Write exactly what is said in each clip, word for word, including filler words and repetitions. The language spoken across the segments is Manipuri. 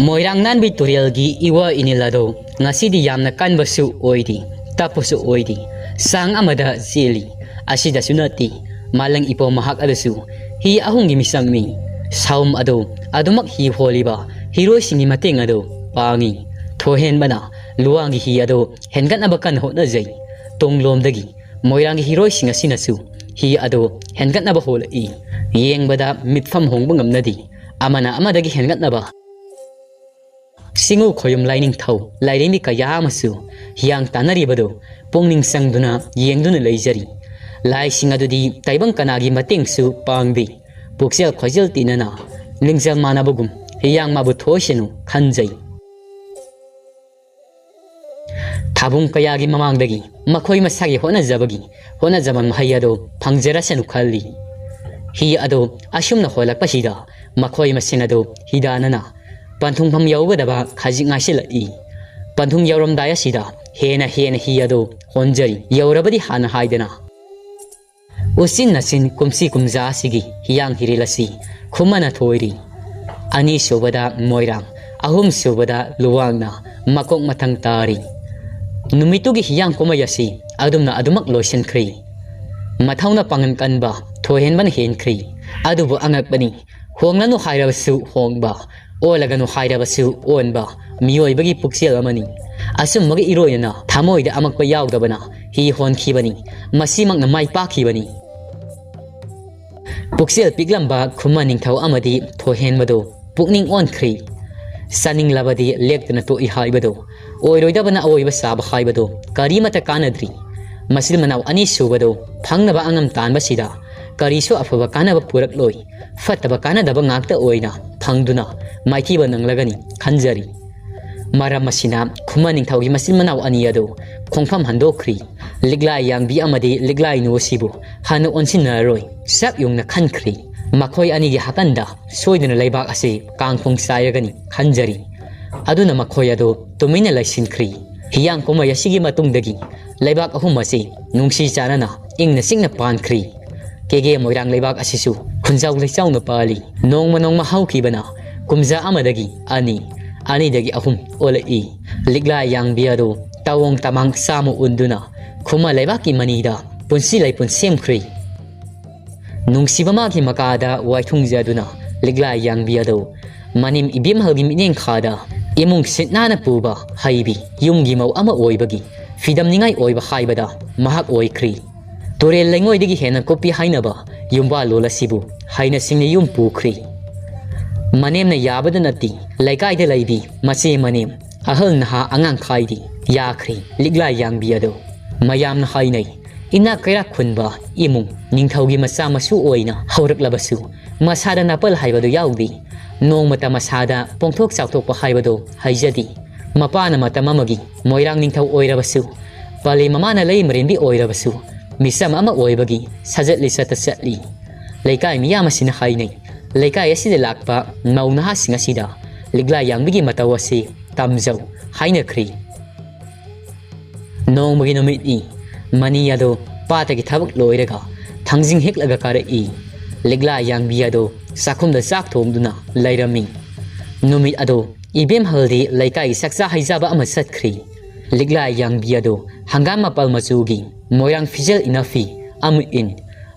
ꯃꯣꯏꯔꯥꯡ ꯅꯥꯟꯕꯤ ꯇꯨꯔꯦꯜꯒꯤ ꯏꯋꯥ ꯏꯅꯤꯜ ꯑꯗꯣ ꯉꯁꯤꯗꯤ ꯌꯥꯝꯅ ꯀꯟꯕꯁꯨ ꯑꯣꯏꯗꯦ, ꯇꯞꯄꯁꯨ ꯑꯣꯏꯗꯦ, ꯆꯥꯡ ꯑꯃꯗ ꯆꯦꯜꯂꯤ꯫ ꯑꯁꯤꯗꯁꯨ ꯅꯠꯇꯦ, ꯃꯥꯂꯪ ꯏꯄꯣꯝ ꯃꯍꯥꯛ ꯑꯗꯨꯁꯨ ꯍꯤ ꯑꯍꯨꯝꯒꯤ ꯃꯤꯆꯪꯅꯤ꯫ ꯁꯥꯎꯝ ꯑꯗꯣ ꯑꯗꯨꯃꯛ ꯍꯤ ꯍꯣꯜꯂꯤꯕ ꯍꯤꯔꯣꯏꯁꯤꯡꯒꯤ ꯃꯇꯦꯡ ꯑꯗꯣ ꯄꯥꯡꯉꯤ꯫ ꯊꯣꯏꯍꯦꯟꯕꯅ ꯂꯨꯋꯥꯡꯒꯤ ꯍꯤ ꯑꯗꯣ ꯍꯦꯟꯒꯠꯅꯕ ꯀꯟꯅ ꯍꯣꯠꯅꯖꯩ꯫ ꯇꯨꯡꯂꯣꯝꯗꯒꯤ ꯃꯣꯏꯔꯥꯡꯒꯤ ꯍꯤꯔꯣꯏꯁꯤꯡ ꯑꯁꯤꯅꯁꯨ ꯍꯤ ꯑꯗꯣ ꯍꯦꯟꯒꯠꯅꯕ ꯍꯣꯜꯂꯛꯏ꯫ ꯌꯦꯡꯕꯗ ꯃꯤꯠꯐꯝ ꯍꯣꯡꯕ ꯉꯝꯅꯗꯦ꯫ ꯑꯃꯅ ꯑꯃꯗꯒꯤ ꯍꯦꯟꯒꯠꯅꯕ꯫ ꯆꯤꯡꯉꯨ ꯈꯣꯌꯨꯝ ꯂꯥꯏꯅꯤꯡꯊꯧ ꯂꯥꯏꯔꯦꯝꯕꯤ ꯀꯌꯥ ꯑꯃꯁꯨ ꯍꯤꯌꯥꯡ ꯇꯥꯟꯅꯔꯤꯕꯗꯨ ꯄꯨꯛꯅꯤꯡ ꯆꯪꯗꯨꯅ ꯌꯦꯡꯗꯨꯅ ꯂꯩꯖꯔꯤ꯫ ꯂꯥꯏꯁꯤꯡ ꯑꯗꯨꯗꯤ ꯇꯥꯏꯕꯪ ꯀꯅꯥꯒꯤ ꯃꯇꯦꯡꯁꯨ ꯄꯥꯡꯗꯦ꯫ ꯄꯨꯛꯆꯦꯜ ꯈꯣꯏꯖꯦꯜ ꯇꯤꯟꯅꯅ ꯂꯤꯡꯖꯦꯜ ꯃꯥꯟꯅꯕꯒꯨꯝ ꯍꯤꯌꯥꯡ ꯃꯥꯕꯨ ꯊꯣꯏꯁꯅꯨ ꯈꯟꯖꯩ꯫ ꯊꯥꯕꯨꯡ ꯀꯌꯥꯒꯤ ꯃꯃꯥꯡꯗꯒꯤ ꯃꯈꯣꯏ ꯃꯁꯥꯒꯤ ꯍꯣꯠꯅꯖꯕꯒꯤ ꯍꯣꯠꯅꯖꯃꯟ ꯃꯍꯩ ꯑꯗꯨ ꯐꯪꯖꯔꯁꯅꯨ ꯈꯜꯂꯤ꯫ ꯍꯤ ꯑꯗꯨ ꯑꯁꯨꯝꯅ ꯍꯣꯜꯂꯛꯄꯁꯤꯗ ꯃꯈꯣꯏ ꯃꯁꯦꯟ ꯑꯗꯨ ꯍꯤꯗꯥꯟꯅꯅ ꯄꯟꯊꯨꯡꯐꯝ ꯌꯧꯒꯗꯕ ꯈꯖꯤꯛ ꯉꯥꯏꯁꯤꯜꯂꯛꯏ꯫ ꯄꯟꯊꯨꯡ ꯌꯧꯔꯝꯗꯥꯏ ꯑꯁꯤꯗ ꯍꯦꯟꯅ ꯍꯦꯟꯅ ꯍꯤ ꯑꯗꯨ ꯍꯣꯟꯖꯔꯤ꯫ ꯌꯧꯔꯕꯗꯤ ꯍꯥꯟꯅ ꯍꯥꯏꯗꯅ ꯎꯆꯤꯟ ꯅꯥꯆꯤꯟ ꯀꯨꯝꯁꯤ ꯀꯨꯝꯖꯥ ꯑꯁꯤꯒꯤ ꯍꯤꯌꯥꯡ ꯍꯤꯔꯦꯜ ꯑꯁꯤ ꯈꯨꯃꯟꯅ ꯊꯣꯏꯔꯤ꯫ ꯑꯅꯤꯁꯨꯕꯗ ꯃꯣꯏꯔꯥꯡ, ꯑꯍꯨꯝꯁꯨꯕꯗ ꯂꯨꯋꯥꯡꯅ ꯃꯀꯣꯛ ꯃꯊꯪ ꯇꯥꯔꯤ꯫ ꯅꯨꯃꯤꯠꯇꯨꯒꯤ ꯍꯤꯌꯥꯡ ꯀꯨꯝꯍꯩ ꯑꯁꯤ ꯑꯗꯨꯝꯅ ꯑꯗꯨꯃꯛ ꯂꯣꯏꯁꯤꯟꯈ꯭ꯔꯤ꯫ ꯃꯊꯧꯅ ꯄꯥꯡꯒꯜ ꯀꯟꯕ ꯊꯣꯏꯍꯦꯟꯕꯅ ꯍꯦꯟꯈ꯭ꯔꯤ꯫ ꯑꯗꯨꯕꯨ ꯑꯉꯛꯄꯅꯤ, ꯍꯣꯡꯂꯅꯨ ꯍꯥꯏꯔꯕꯁꯨ ꯍꯣꯡꯕ, ꯑꯣꯜꯂꯒꯅꯨ ꯍꯥꯏꯔꯕꯁꯨ ꯑꯣꯟꯕ ꯃꯤꯑꯣꯏꯕꯒꯤ ꯄꯨꯛꯆꯦꯜ ꯑꯃꯅꯤ꯫ ꯑꯆꯨꯝꯕꯒꯤ ꯏꯔꯣꯏꯅꯅ ꯊꯃꯣꯏꯗ ꯑꯃꯛꯄ ꯌꯥꯎꯗꯕꯅ ꯍꯤ ꯍꯣꯟꯈꯤꯕꯅꯤ꯫ ꯃꯁꯤꯃꯛꯅ ꯃꯥꯏ ꯄꯥꯛꯈꯤꯕꯅꯤ꯫ ꯄꯨꯛꯆꯦꯜ ꯄꯤꯛꯂꯝꯕ ꯈꯨꯃꯟ ꯅꯤꯡꯊꯧ ꯑꯃꯗꯤ ꯊꯣꯏꯍꯦꯟꯕꯗꯨ ꯄꯨꯛꯅꯤꯡ ꯑꯣꯟꯈ꯭ꯔꯤ꯫ ꯆꯥꯅꯤꯡꯂꯕꯗꯤ ꯂꯦꯛꯇꯅ ꯇꯣꯛꯏ ꯍꯥꯏꯕꯗꯨ, ꯑꯣꯏꯔꯣꯏꯗꯕꯅ ꯑꯑꯣꯏꯕ ꯁꯥꯕ ꯍꯥꯏꯕꯗꯨ ꯀꯔꯤꯃꯠꯇ ꯀꯥꯟꯅꯗ꯭ꯔꯤ꯫ ꯃꯆꯤꯟ ꯃꯅꯥꯎ ꯑꯅꯤ ꯁꯨꯕꯗꯨ ꯐꯪꯅꯕ ꯑꯉꯝ ꯇꯥꯟꯕꯁꯤꯗ ꯀꯔꯤꯁꯨ ꯑꯐꯕ ꯀꯥꯟꯅꯕ ꯄꯨꯔꯛꯂꯣꯏ꯫ ꯐꯠꯇꯕ ꯀꯥꯟꯅꯗꯕ ꯉꯥꯛꯇ ꯑꯣꯏꯅ ꯐꯪꯗꯨꯅ ꯃꯥꯏꯊꯤꯕ ꯅꯪꯂꯒꯅꯤ ꯈꯟꯖꯔꯤ꯫ ꯃꯔꯝ ꯑꯁꯤꯅ ꯈꯨꯃꯟ ꯅꯤꯡꯊꯧꯒꯤ ꯃꯆꯤꯟ ꯃꯅꯥꯎ ꯑꯅꯤ ꯑꯗꯨ ꯈꯣꯡꯐꯝ ꯍꯟꯗꯣꯛꯈ꯭ꯔꯤ꯫ ꯂꯤꯛꯂꯥꯏ ꯌꯥꯡꯕꯤ ꯑꯃꯗꯤ ꯂꯤꯛꯂꯥꯏ ꯅꯨ ꯑꯁꯤꯕꯨ ꯍꯟꯅ ꯑꯣꯟꯁꯤꯟꯅꯔꯔꯣꯏ꯫ ꯆꯞ ꯌꯨꯡꯅ ꯈꯟꯈ꯭ꯔꯤ꯫ ꯃꯈꯣꯏ ꯑꯅꯤꯒꯤ ꯍꯥꯀꯟꯗ ꯁꯣꯏꯗꯅ ꯂꯩꯕꯥꯛ ꯑꯁꯤ ꯀꯥꯡꯈꯣꯡ ꯆꯥꯏꯔꯒꯅꯤ ꯈꯟꯖꯔꯤ꯫ ꯑꯗꯨꯅ ꯃꯈꯣꯏ ꯑꯗꯨ ꯇꯨꯃꯤꯟꯅ ꯂꯩꯁꯤꯟꯈ꯭ꯔꯤ꯫ ꯍꯤꯌꯥꯡ ꯀꯨꯝꯍꯩ ꯑꯁꯤꯒꯤ ꯃꯇꯨꯡꯗꯒꯤ ꯂꯩꯕꯥꯛ ꯑꯍꯨꯝ ꯑꯁꯤ ꯅꯨꯡꯁꯤ ꯆꯥꯟꯅꯅ ꯏꯪꯅ ꯆꯤꯛꯅ ꯄꯥꯟꯈ꯭ꯔꯤ꯫ ꯀꯦꯒꯦ ꯃꯣꯏꯔꯥꯡ ꯂꯩꯕꯥꯛ ꯑꯁꯤꯁꯨ ꯈꯨꯟꯖꯥꯎ ꯂꯩꯆꯥꯎꯅ ꯄꯥꯜꯂꯤ꯫ ꯅꯣꯡꯃ ꯅꯣꯡꯃ ꯍꯧꯈꯤꯕꯅ ꯀꯨꯝꯖꯥ ꯑꯃꯗꯒꯤ ꯑꯅꯤ, ꯑꯅꯤꯗꯒꯤ ꯑꯍꯨꯝ ꯑꯣꯜꯂꯛꯏ꯫ ꯂꯤꯛꯂꯥ ꯌꯥꯡꯕꯤ ꯑꯗꯨ ꯇꯥꯋꯣꯡ ꯇꯃꯥꯡ ꯆꯥꯝꯃ ꯎꯟꯗꯨꯅ ꯈꯨꯃ ꯂꯩꯕꯥꯛꯀꯤ ꯃꯅꯤꯗ ꯄꯨꯟꯁꯤ ꯂꯩꯄꯨꯟ ꯁꯦꯝꯈ꯭ꯔꯤ꯫ ꯅꯨꯡꯁꯤꯕ ꯃꯥꯒꯤ ꯃꯀꯥꯗ ꯋꯥꯏꯊꯨꯡꯖꯗꯨꯅ ꯂꯤꯛꯂꯥ ꯌꯥꯡꯕꯤ ꯑꯗꯨ ꯃꯅꯦꯝ ꯏꯕꯦꯝꯍꯜꯒꯤ ꯃꯤꯠꯌꯦꯡꯈꯥꯗ ꯏꯃꯨꯡ ꯁꯤꯠ ꯅꯥꯟꯅ ꯄꯨꯕ ꯍꯩꯕꯤ ꯌꯨꯝꯒꯤ ꯃꯧ ꯑꯃ ꯑꯣꯏꯕꯒꯤ ꯐꯤꯗꯝꯅꯤꯉꯥꯏ ꯑꯣꯏꯕ ꯍꯥꯏꯕꯗ ꯃꯍꯥꯛ ꯑꯣꯏꯈ꯭ꯔꯤ꯫ ꯇꯨꯔꯦꯜ ꯂꯩꯉꯣꯏꯗꯒꯤ ꯍꯦꯟꯅ ꯀꯨꯞꯄꯤ ꯍꯥꯏꯅꯕ ꯌꯨꯝꯕꯥꯜꯂꯣꯜ ꯑꯁꯤꯕꯨ ꯍꯩꯅ ꯁꯤꯡꯅ ꯌꯨꯝ ꯄꯨꯈ꯭ꯔꯤ꯫ ꯃꯅꯦꯝꯅ ꯌꯥꯕꯗ ꯅꯠꯇꯦ, ꯂꯩꯀꯥꯏꯗ ꯂꯩꯕꯤ ꯃꯆꯦ ꯃꯅꯦꯝ, ꯑꯍꯜ ꯅꯍꯥ ꯑꯉꯥꯡ ꯈꯥꯏꯗꯦ, ꯌꯥꯈ꯭ꯔꯦ ꯂꯤꯛꯂꯥ ꯌꯥꯡꯕꯤ ꯑꯗꯨ꯫ ꯃꯌꯥꯝꯅ ꯍꯥꯏꯅꯩ, ꯏꯅꯥꯛ ꯀꯩꯔꯥꯛ ꯈꯨꯟꯕ ꯏꯃꯨꯡ ꯅꯤꯡꯊꯧꯒꯤ ꯃꯆꯥ ꯃꯁꯨ ꯑꯣꯏꯅ ꯍꯧꯔꯛꯂꯕꯁꯨ ꯃꯁꯥꯗ ꯅꯥꯄꯜ ꯍꯥꯏꯕꯗꯨ ꯌꯥꯎꯗꯦ꯫ ꯅꯣꯡꯃꯇ ꯃꯁꯥꯗ ꯄꯣꯡꯊꯣꯛ ꯆꯥꯎꯊꯣꯛꯄ ꯍꯥꯏꯕꯗꯨ ꯍꯩꯖꯗꯦ꯫ ꯃꯄꯥꯅ ꯃꯇꯝ ꯑꯃꯒꯤ ꯃꯣꯏꯔꯥꯡ ꯅꯤꯡꯊꯧ ꯑꯣꯏꯔꯕꯁꯨ ꯄꯂꯦꯝ ꯃꯃꯥꯅ ꯂꯩꯃꯔꯦꯟꯕꯤ ꯑꯣꯏꯔꯕꯁꯨ ꯃꯤꯆꯝ ꯑꯃ ꯑꯣꯏꯕꯒꯤ ꯁꯥꯖꯠ ꯂꯤꯆꯠꯇ ꯆꯠꯂꯤ꯫ ꯂꯩꯀꯥꯏ ꯃꯤꯌꯥꯝ ꯑꯁꯤꯅ ꯍꯥꯏꯅꯩ, ꯂꯩꯀꯥꯏ ꯑꯁꯤꯗ ꯂꯥꯛꯄ ꯃꯧ ꯅꯍꯥꯁꯤꯡ ꯑꯁꯤꯗ ꯂꯤꯛꯂꯥ ꯌꯥꯡꯕꯤꯒꯤ ꯃꯇꯧ ꯑꯁꯤ ꯇꯝꯖꯧ ꯍꯥꯏꯅꯈ꯭ꯔꯤ꯫ ꯅꯣꯡꯃꯒꯤ ꯅꯨꯃꯤꯠꯅꯤ꯫ ꯃꯅꯤ ꯑꯗꯨ ꯄꯥꯠꯇꯒꯤ ꯊꯕꯛ ꯂꯣꯏꯔꯒ ꯊꯥꯡꯖꯤꯡ ꯍꯦꯛꯂꯒ ꯀꯥꯔꯛꯏ꯫ ꯂꯤꯛꯂꯥ ꯌꯥꯡꯕꯤ ꯑꯗꯨ ꯆꯥꯛꯈꯨꯝꯗ ꯆꯥꯛ ꯊꯣꯡꯗꯨꯅ ꯂꯩꯔꯝꯃꯤ꯫ ꯅꯨꯃꯤꯠ ꯑꯗꯨ ꯏꯕꯦꯝꯍꯜꯗꯤ ꯂꯩꯀꯥꯏꯒꯤ ꯆꯥꯛꯆꯥ ꯍꯩꯖꯥꯕ ꯑꯃ ꯆꯠꯈ꯭ꯔꯤ꯫ ꯂꯤꯛꯂꯥ ꯌꯥꯡꯕꯤ ꯑꯗꯨ ꯍꯪꯒꯥꯝ ꯃꯄꯥꯜ ꯃꯆꯨꯒꯤ ꯃꯣꯏꯔꯥꯡ ꯐꯤꯖꯦꯜ ꯏꯅꯐꯤ ꯑꯃ ꯏꯟ,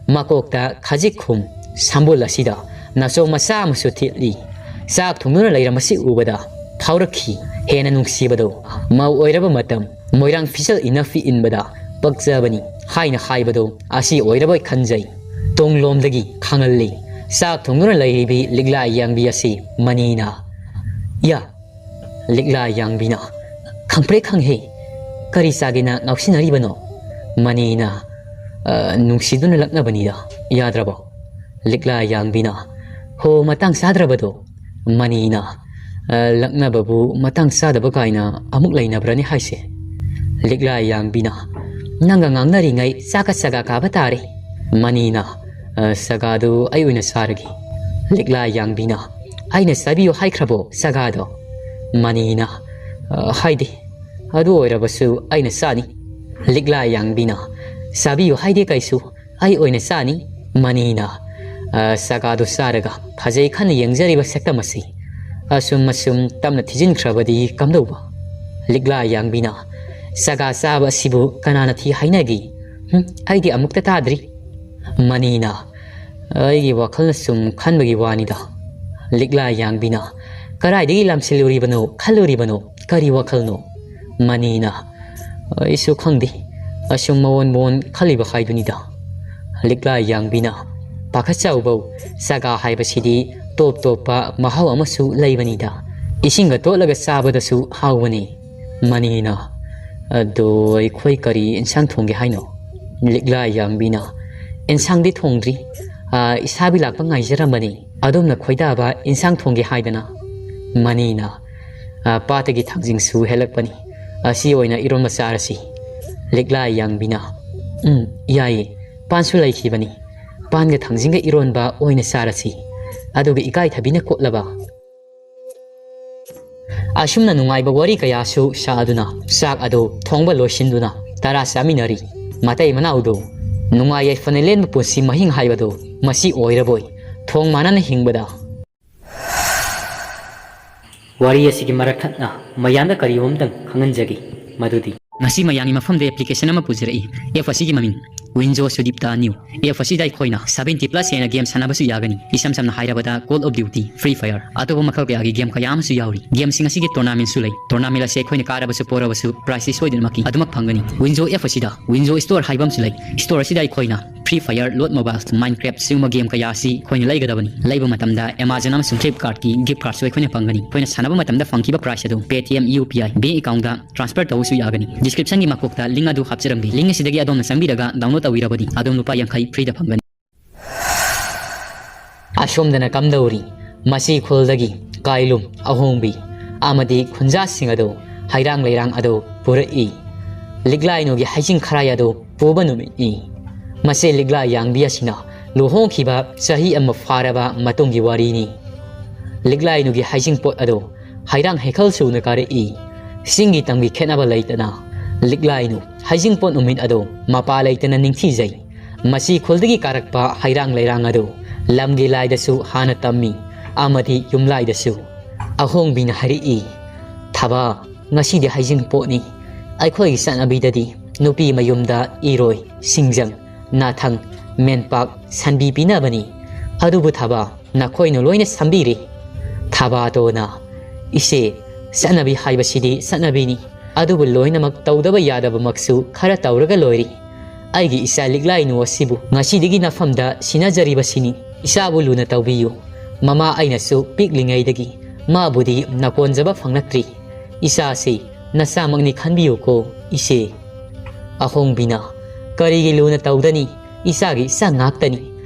ꯃꯀꯣꯛꯇ ꯈꯖꯤꯛ ꯈꯨꯝ, ꯁꯝꯕꯨꯜ ꯑꯁꯤꯗ ꯅꯥꯆꯣꯝ ꯃꯆꯥ ꯑꯃꯁꯨ ꯊꯦꯠꯂꯤ꯫ ꯆꯥꯛ ꯊꯣꯡꯗꯨꯅ ꯂꯩꯔꯝꯕꯁꯤ ꯎꯕꯗ ꯐꯥꯎꯔꯛꯈꯤ ꯍꯦꯟꯅ ꯅꯨꯡꯁꯤꯕꯗꯣ꯫ ꯃꯧ ꯑꯣꯏꯔꯕ ꯃꯇꯝ ꯃꯣꯏꯔꯥꯡ ꯐꯤꯖꯦꯜ ꯏꯅꯐꯤ ꯏꯟꯕꯗ ꯄꯛꯆꯕꯅꯤ ꯍꯥꯏꯅ ꯍꯥꯏꯕꯗꯣ ꯑꯁꯤ ꯑꯣꯏꯔꯕꯣꯏ ꯈꯟꯖꯩ꯫ ꯇꯨꯡꯂꯣꯝꯗꯒꯤ ꯈꯪꯍꯜꯂꯤ꯫ ꯆꯥꯛ ꯊꯣꯡꯗꯨꯅ ꯂꯩꯔꯤꯕꯤ ꯂꯤꯛꯂꯥ ꯌꯥꯡꯕꯤ ꯑꯁꯤ ꯃꯅꯤꯅ꯫ ꯌꯥ, ꯂꯤꯛꯂꯥ ꯌꯥꯡꯕꯤꯅ, "ꯈꯪꯄ꯭ꯔꯦꯛ ꯈꯪꯍꯦ, ꯀꯔꯤ ꯆꯥꯒꯦꯅ ꯉꯥꯎꯁꯤꯟꯅꯔꯤꯕꯅꯣ?" ꯃꯅꯤꯅ, "ꯑ, ꯅꯨꯡꯁꯤꯗꯨꯅ ꯂꯛꯅꯕꯅꯤꯗ, ꯌꯥꯗ꯭ꯔꯕꯣ?" ꯂꯤꯛꯂꯥ ꯌꯥꯡꯕꯤꯅ, "ꯍꯣ, ꯃꯇꯥꯡ ꯆꯥꯗ꯭ꯔꯕꯗꯣ?" ꯃꯅꯤꯅ, "ꯑ, ꯂꯛꯅꯕꯕꯨ ꯃꯇꯥꯡ ꯆꯥꯗꯕ ꯀꯥꯏꯅ ꯑꯃꯨꯛ ꯂꯩꯅꯕ꯭ꯔꯅꯤ ꯍꯥꯏꯁꯦ?" ꯂꯤꯛꯂꯥ ꯌꯥꯡꯕꯤꯅ, "ꯅꯪꯒ ꯉꯥꯡꯅꯔꯤꯉꯩ ꯆꯥꯛꯀ ꯆꯒꯥ ꯀꯥꯕ ꯇꯥꯔꯦ꯫" ꯃꯅꯤꯅ, "ꯑ, ꯆꯒꯥꯗꯨ ꯑꯩ ꯑꯣꯏꯅ ꯆꯥꯔꯒꯦ꯫" ꯂꯤꯛꯂꯥ ꯌꯥꯡꯕꯤꯅ, "ꯑꯩꯅ ꯆꯥꯕꯤꯌꯨ ꯍꯥꯏꯈ꯭ꯔꯕꯣ ꯆꯒꯥꯗꯣ?" ꯃꯅꯤꯅ, "ꯑ, ꯍꯥꯏꯗꯦ꯫ ꯑꯗꯨ ꯑꯣꯏꯔꯕꯁꯨ ꯑꯩꯅ ꯆꯥꯅꯤ꯫" ꯂꯤꯛꯂꯥ ꯌꯥꯡꯕꯤꯅ, "ꯆꯥꯕꯤꯌꯨ ꯍꯥꯏꯗꯦ ꯀꯩꯁꯨ, ꯑꯩ ꯑꯣꯏꯅ ꯆꯥꯅꯤ꯫" ꯃꯅꯤꯅ, ꯑ, ꯆꯒꯥꯗꯨ ꯆꯥꯔꯒ ꯐꯖꯩ ꯈꯟꯅ ꯌꯦꯡꯖꯔꯤꯕ ꯁꯛꯇꯝ ꯑꯁꯤ ꯑꯁꯨꯝ ꯑꯁꯨꯝ ꯇꯞꯅ ꯊꯤꯖꯤꯟꯈ꯭ꯔꯕꯗꯤ ꯀꯝꯗꯧꯕ? ꯂꯤꯛꯂꯥ ꯌꯥꯡꯕꯤꯅ, "ꯆꯒꯥ ꯆꯥꯕ ꯑꯁꯤꯕꯨ ꯀꯅꯥꯅ ꯊꯤ ꯍꯥꯏꯅꯒꯦ? ꯍꯨꯝ, ꯑꯩꯗꯤ ꯑꯃꯨꯛꯇ ꯇꯥꯗ꯭ꯔꯤ"꯫ ꯃꯅꯤꯅ, "ꯑꯩꯒꯤ ꯋꯥꯈꯜꯅ ꯁꯨꯝ ꯈꯟꯕꯒꯤ ꯋꯥꯅꯤꯗ"꯫ ꯂꯤꯛꯂꯥ ꯌꯥꯡꯕꯤꯅ, "ꯀꯗꯥꯏꯗꯒꯤ ꯂꯥꯝꯁꯤꯜꯂꯨꯔꯤꯕꯅꯣ, ꯈꯜꯂꯨꯔꯤꯕꯅꯣ? ꯀꯔꯤ ꯋꯥꯈꯜꯅꯣ?" ꯃꯅꯤꯅ, "ꯑꯩꯁꯨ ꯈꯪꯗꯦ, ꯑꯁꯨꯝ ꯃꯑꯣꯟ ꯃꯑꯣꯟ ꯈꯜꯂꯤꯕ ꯍꯥꯏꯗꯨꯅꯤꯗ"꯫ ꯂꯤꯛꯂꯥ ꯌꯥꯡꯕꯤꯅ, "ꯄꯥꯈꯠꯆꯧꯕꯧ, ꯆꯒꯥ ꯍꯥꯏꯕꯁꯤꯗꯤ ꯇꯣꯞ ꯇꯣꯞꯄ ꯃꯍꯥꯎ ꯑꯃꯁꯨ ꯂꯩꯕꯅꯤꯗ, ꯏꯁꯤꯡꯒ ꯇꯣꯠꯂꯒ ꯆꯥꯕꯗꯁꯨ ꯍꯥꯎꯕꯅꯤ"꯫ ꯃꯅꯤꯅ, "ꯑꯗꯣ ꯑꯩꯈꯣꯏ ꯀꯔꯤ ꯏꯟꯁꯥꯡ ꯊꯣꯡꯒꯦ ꯍꯥꯏꯅꯣ?" ꯂꯤꯛꯂꯥ ꯌꯥꯡꯕꯤꯅ, "ꯏꯟꯁꯥꯡꯗꯤ ꯊꯣꯡꯗ꯭ꯔꯤ, ꯑꯥ, ꯏꯁꯥꯕꯤ ꯂꯥꯛꯄ ꯉꯥꯏꯖꯔꯝꯕꯅꯤ, ꯑꯗꯣꯝꯅ ꯈꯣꯏꯗꯥꯕ ꯏꯟꯁꯥꯡ ꯊꯣꯡꯒꯦ ꯍꯥꯏꯗꯅ"꯫ ꯃꯅꯤꯅ, "ꯑꯥ, ꯄꯥꯠꯇꯒꯤ ꯊꯥꯡꯖꯤꯡꯁꯨ ꯍꯦꯜꯂꯛꯄꯅꯤ, ꯑꯁꯤ ꯑꯣꯏꯅ ꯏꯔꯣꯟꯕ ꯆꯥꯔꯁꯤ"꯫ ꯂꯤꯛꯂꯥ ꯌꯥꯡꯕꯤꯅ, "ꯎꯝ, ꯌꯥꯏꯌꯦ, ꯄꯥꯟꯁꯨ ꯂꯩꯈꯤꯕꯅꯤ, ꯄꯥꯟꯒ ꯊꯥꯡꯖꯤꯡꯒ ꯏꯔꯣꯟꯕ ꯑꯣꯏꯅ ꯆꯥꯔꯁꯤ"꯫ ꯑꯗꯨꯒ ꯏꯀꯥꯏꯊꯕꯤꯅ ꯀꯣꯠꯂꯕ ꯑꯁꯨꯝꯅ ꯅꯨꯡꯉꯥꯏꯕ ꯋꯥꯔꯤ ꯀꯌꯥꯁꯨ ꯁꯥꯗꯨꯅ ꯆꯥꯛ ꯑꯗꯨ ꯊꯣꯡꯕ ꯂꯣꯏꯁꯤꯟꯗꯨꯅ ꯇꯔꯥ ꯆꯥꯃꯤꯟꯅꯔꯤ꯫ ꯃꯇꯩ ꯃꯅꯥꯎꯗꯨ ꯅꯨꯡꯉꯥꯏ ꯌꯥꯏꯐꯅ ꯂꯦꯟꯕ ꯄꯨꯟꯁꯤ ꯃꯍꯤꯡ ꯍꯥꯏꯕꯗꯨ ꯃꯁꯤ ꯑꯣꯏꯔꯕꯣꯏ꯫ ꯊꯣꯡ ꯃꯥꯟꯅꯅ ꯍꯤꯡꯕꯗ꯫ ꯋꯥꯔꯤ ꯑꯁꯤꯒꯤ ꯃꯔꯛ ꯊꯠꯅ ꯃꯌꯥꯝꯗ ꯀꯔꯤꯒꯨꯝꯕ ꯑꯃꯇꯪ ꯈꯪꯍꯟꯖꯒꯦ, ꯃꯗꯨꯗꯤ ꯉꯁꯤ ꯃꯌꯥꯝꯒꯤ ꯃꯐꯝꯗ application ꯑꯃ ꯄꯨꯖꯔꯛꯏ꯫ App ꯑꯁꯤꯒꯤ ꯃꯃꯤꯡ Winzo Sudipta New꯫ App ꯑꯁꯤꯗ ꯑꯩꯈꯣꯏꯅ seventy plus ꯍꯦꯟꯅ game ꯁꯥꯟꯅꯕꯁꯨ ꯌꯥꯒꯅꯤ꯫ ꯏꯁꯝ ꯁꯝꯅ ꯍꯥꯏꯔꯕꯗ Call of Duty, Free Fire, ꯑꯇꯣꯞꯄ ꯃꯈꯜ ꯀꯌꯥꯒꯤ game ꯀꯌꯥ ꯑꯃꯁꯨ ꯌꯥꯎꯔꯤ꯫ Gameꯁꯤꯡ ꯑꯁꯤꯒꯤ tournamentꯁꯨ ꯂꯩ꯫ Tournamentꯁꯦ ꯑꯩꯈꯣꯏꯅ ꯀꯥꯔꯕꯁꯨ ꯄꯣꯔꯕꯁꯨ prizeꯁꯤ ꯁꯣꯏꯗꯅꯃꯛꯀꯤ ꯑꯗꯨꯃꯛ ꯐꯪꯒꯅꯤ꯫ Winzo App ꯑꯁꯤꯗ Winzo Store ꯍꯥꯏꯕ ꯑꯃꯁꯨ ꯂꯩ꯫ Store ꯑꯁꯤꯗ ꯑꯩꯈꯣꯏꯅ Free Fire, Load Mobile, Minecraft ꯁꯤꯒꯨꯝꯕ game ꯀꯌꯥ ꯑꯁꯤ ꯑꯩꯈꯣꯏꯅ ꯂꯩꯒꯗꯕꯅꯤ꯫ ꯂꯩꯕ ꯃꯇꯝꯗ Amazon ꯑꯃꯁꯨꯡ Flipkartꯀꯤ gift cardꯁꯨ ꯑꯩꯈꯣꯏꯅ ꯐꯪꯒꯅꯤ꯫ ꯑꯩꯈꯣꯏꯅ ꯁꯥꯟꯅꯕ ꯃꯇꯝꯗ ꯐꯪꯈꯤꯕ prize ꯑꯗꯨ Paytm UPI bank accountꯇ transfer ꯇꯧꯕꯁꯨ ꯌꯥꯒꯅꯤ꯫ Descriptionꯒꯤ ꯃꯀꯣꯛꯇ link ꯑꯗꯨ ꯍꯥꯞꯆꯔꯝꯒꯦ꯫ Link ꯑꯁꯤꯗꯒꯤ ꯑꯗꯣꯝꯅ ꯆꯪꯕꯤꯔꯒ download ꯇꯧꯕꯤꯔꯕꯗꯤ ꯑꯗꯣꯝ ꯂꯨꯄꯥ ꯌꯥꯡꯈꯩ freeꯗ ꯐꯪꯒꯅꯤ꯫ ꯑꯁꯣꯝꯗꯅ ꯀꯝꯗꯧꯔꯤ? ꯃꯁꯤ ꯈꯨꯜꯗꯒꯤ ꯀꯥꯏꯂꯨꯝ, ꯑꯍꯣꯡꯕꯤ ꯑꯃꯗꯤ ꯈꯨꯟꯖꯥꯁꯤꯡ ꯑꯗꯨ ꯍꯩꯔꯥꯡ ꯂꯩꯔꯥꯡ ꯑꯗꯨ ꯄꯨꯔꯛꯏ꯫ ꯂꯤꯛꯂꯥꯏꯅꯨꯒꯤ ꯍꯩꯖꯤꯡ ꯈꯔꯥꯏ ꯑꯗꯨ ꯄꯨꯕ ꯅꯨꯃꯤꯠꯅꯤ꯫ ꯃꯁꯤ ꯂꯤꯛꯂꯥ ꯌꯥꯡꯕꯤ ꯑꯁꯤꯅ ꯂꯨꯍꯣꯡꯈꯤꯕ ꯆꯍꯤ ꯑꯃ ꯐꯥꯔꯕ ꯃꯇꯨꯡꯒꯤ ꯋꯥꯔꯤꯅꯤ꯫ ꯂꯤꯛꯂꯥꯏꯅꯨꯒꯤ ꯍꯩꯖꯤꯡꯄꯣꯠ ꯑꯗꯨ ꯍꯩꯔꯥꯡ ꯍꯩꯈꯜ ꯁꯨꯅ ꯀꯥꯔꯛꯏ꯫ ꯆꯤꯡꯒꯤ ꯇꯝꯒꯤ ꯈꯦꯠꯅꯕ ꯂꯩꯇꯅ ꯂꯤꯛꯂꯥꯏꯅꯨ ꯍꯩꯖꯤꯡꯄꯣꯠ ꯅꯨꯃꯤꯠ ꯑꯗꯨ ꯃꯄꯥ ꯂꯩꯇꯅ ꯅꯤꯡꯊꯤꯖꯩ꯫ ꯃꯁꯤ ꯈꯨꯜꯗꯒꯤ ꯀꯥꯔꯛꯄ ꯍꯩꯔꯥꯡ ꯂꯩꯔꯥꯡ ꯑꯗꯨ ꯂꯝꯒꯤ ꯂꯥꯏꯗꯁꯨ ꯍꯥꯟꯅ ꯇꯝꯃꯤ ꯑꯃꯗꯤ ꯌꯨꯝꯂꯥꯏꯗꯁꯨ꯫ ꯑꯍꯣꯡꯕꯤꯅ ꯍꯥꯏꯔꯛꯏ, "ꯊꯕꯥ, ꯉꯁꯤꯗꯤ ꯍꯩꯖꯤꯡꯄꯣꯠꯅꯤ꯫ ꯑꯩꯈꯣꯏꯒꯤ ꯆꯠꯅꯕꯤꯗꯗꯤ ꯅꯨꯄꯤ ꯃꯌꯨꯝꯗ ꯏꯔꯣꯏ, ꯁꯤꯡꯖꯪ, ꯅꯥꯊꯪ, ꯃꯦꯟꯄꯥꯛ, ꯁꯟꯕꯤ ꯄꯤꯅꯕꯅꯤ꯫ ꯑꯗꯨꯕꯨ ꯊꯕꯥ, ꯅꯈꯣꯏꯅ ꯂꯣꯏꯅ ꯁꯝꯕꯤꯔꯤ꯫" ꯊꯕꯥꯇꯣꯟꯅ, "ꯏꯆꯦ, ꯆꯠꯅꯕꯤ ꯍꯥꯏꯕꯁꯤꯗꯤ ꯆꯠꯅꯕꯤꯅꯤ, ꯑꯗꯨꯕꯨ ꯂꯣꯏꯅꯃꯛ ꯇꯧꯗꯕ ꯌꯥꯗꯕꯃꯛꯁꯨ ꯈꯔ ꯇꯧꯔꯒ ꯂꯣꯏꯔꯤ꯫ ꯑꯩꯒꯤ ꯏꯆꯥ ꯂꯤꯛꯂꯥꯏꯅꯨ ꯑꯁꯤꯕꯨ ꯉꯁꯤꯗꯒꯤ ꯅꯐꯝꯗ ꯁꯤꯟꯅꯖꯔꯤꯕꯁꯤꯅꯤ꯫ ꯏꯆꯥꯕꯨ ꯂꯨꯅ ꯇꯧꯕꯤꯌꯨ꯫ ꯃꯃꯥ ꯑꯩꯅꯁꯨ ꯄꯤꯛꯂꯤꯉꯩꯗꯒꯤ ꯃꯥꯕꯨꯗꯤ ꯅꯀꯣꯟꯖꯕ ꯐꯪꯂꯛꯇ꯭ꯔꯤ꯫ ꯏꯆꯥꯁꯤ ꯅꯆꯥꯃꯛꯅꯤ ꯈꯟꯕꯤꯌꯨꯀꯣ, ꯏꯆꯦ꯫" ꯑꯍꯣꯡꯕꯤꯅ, "ꯀꯔꯤꯒꯤ ꯂꯨꯅ ꯇꯧꯗꯅꯤ? ꯏꯆꯥꯒꯤ ꯏꯆꯥ ꯉꯥꯛꯇꯅꯤ꯫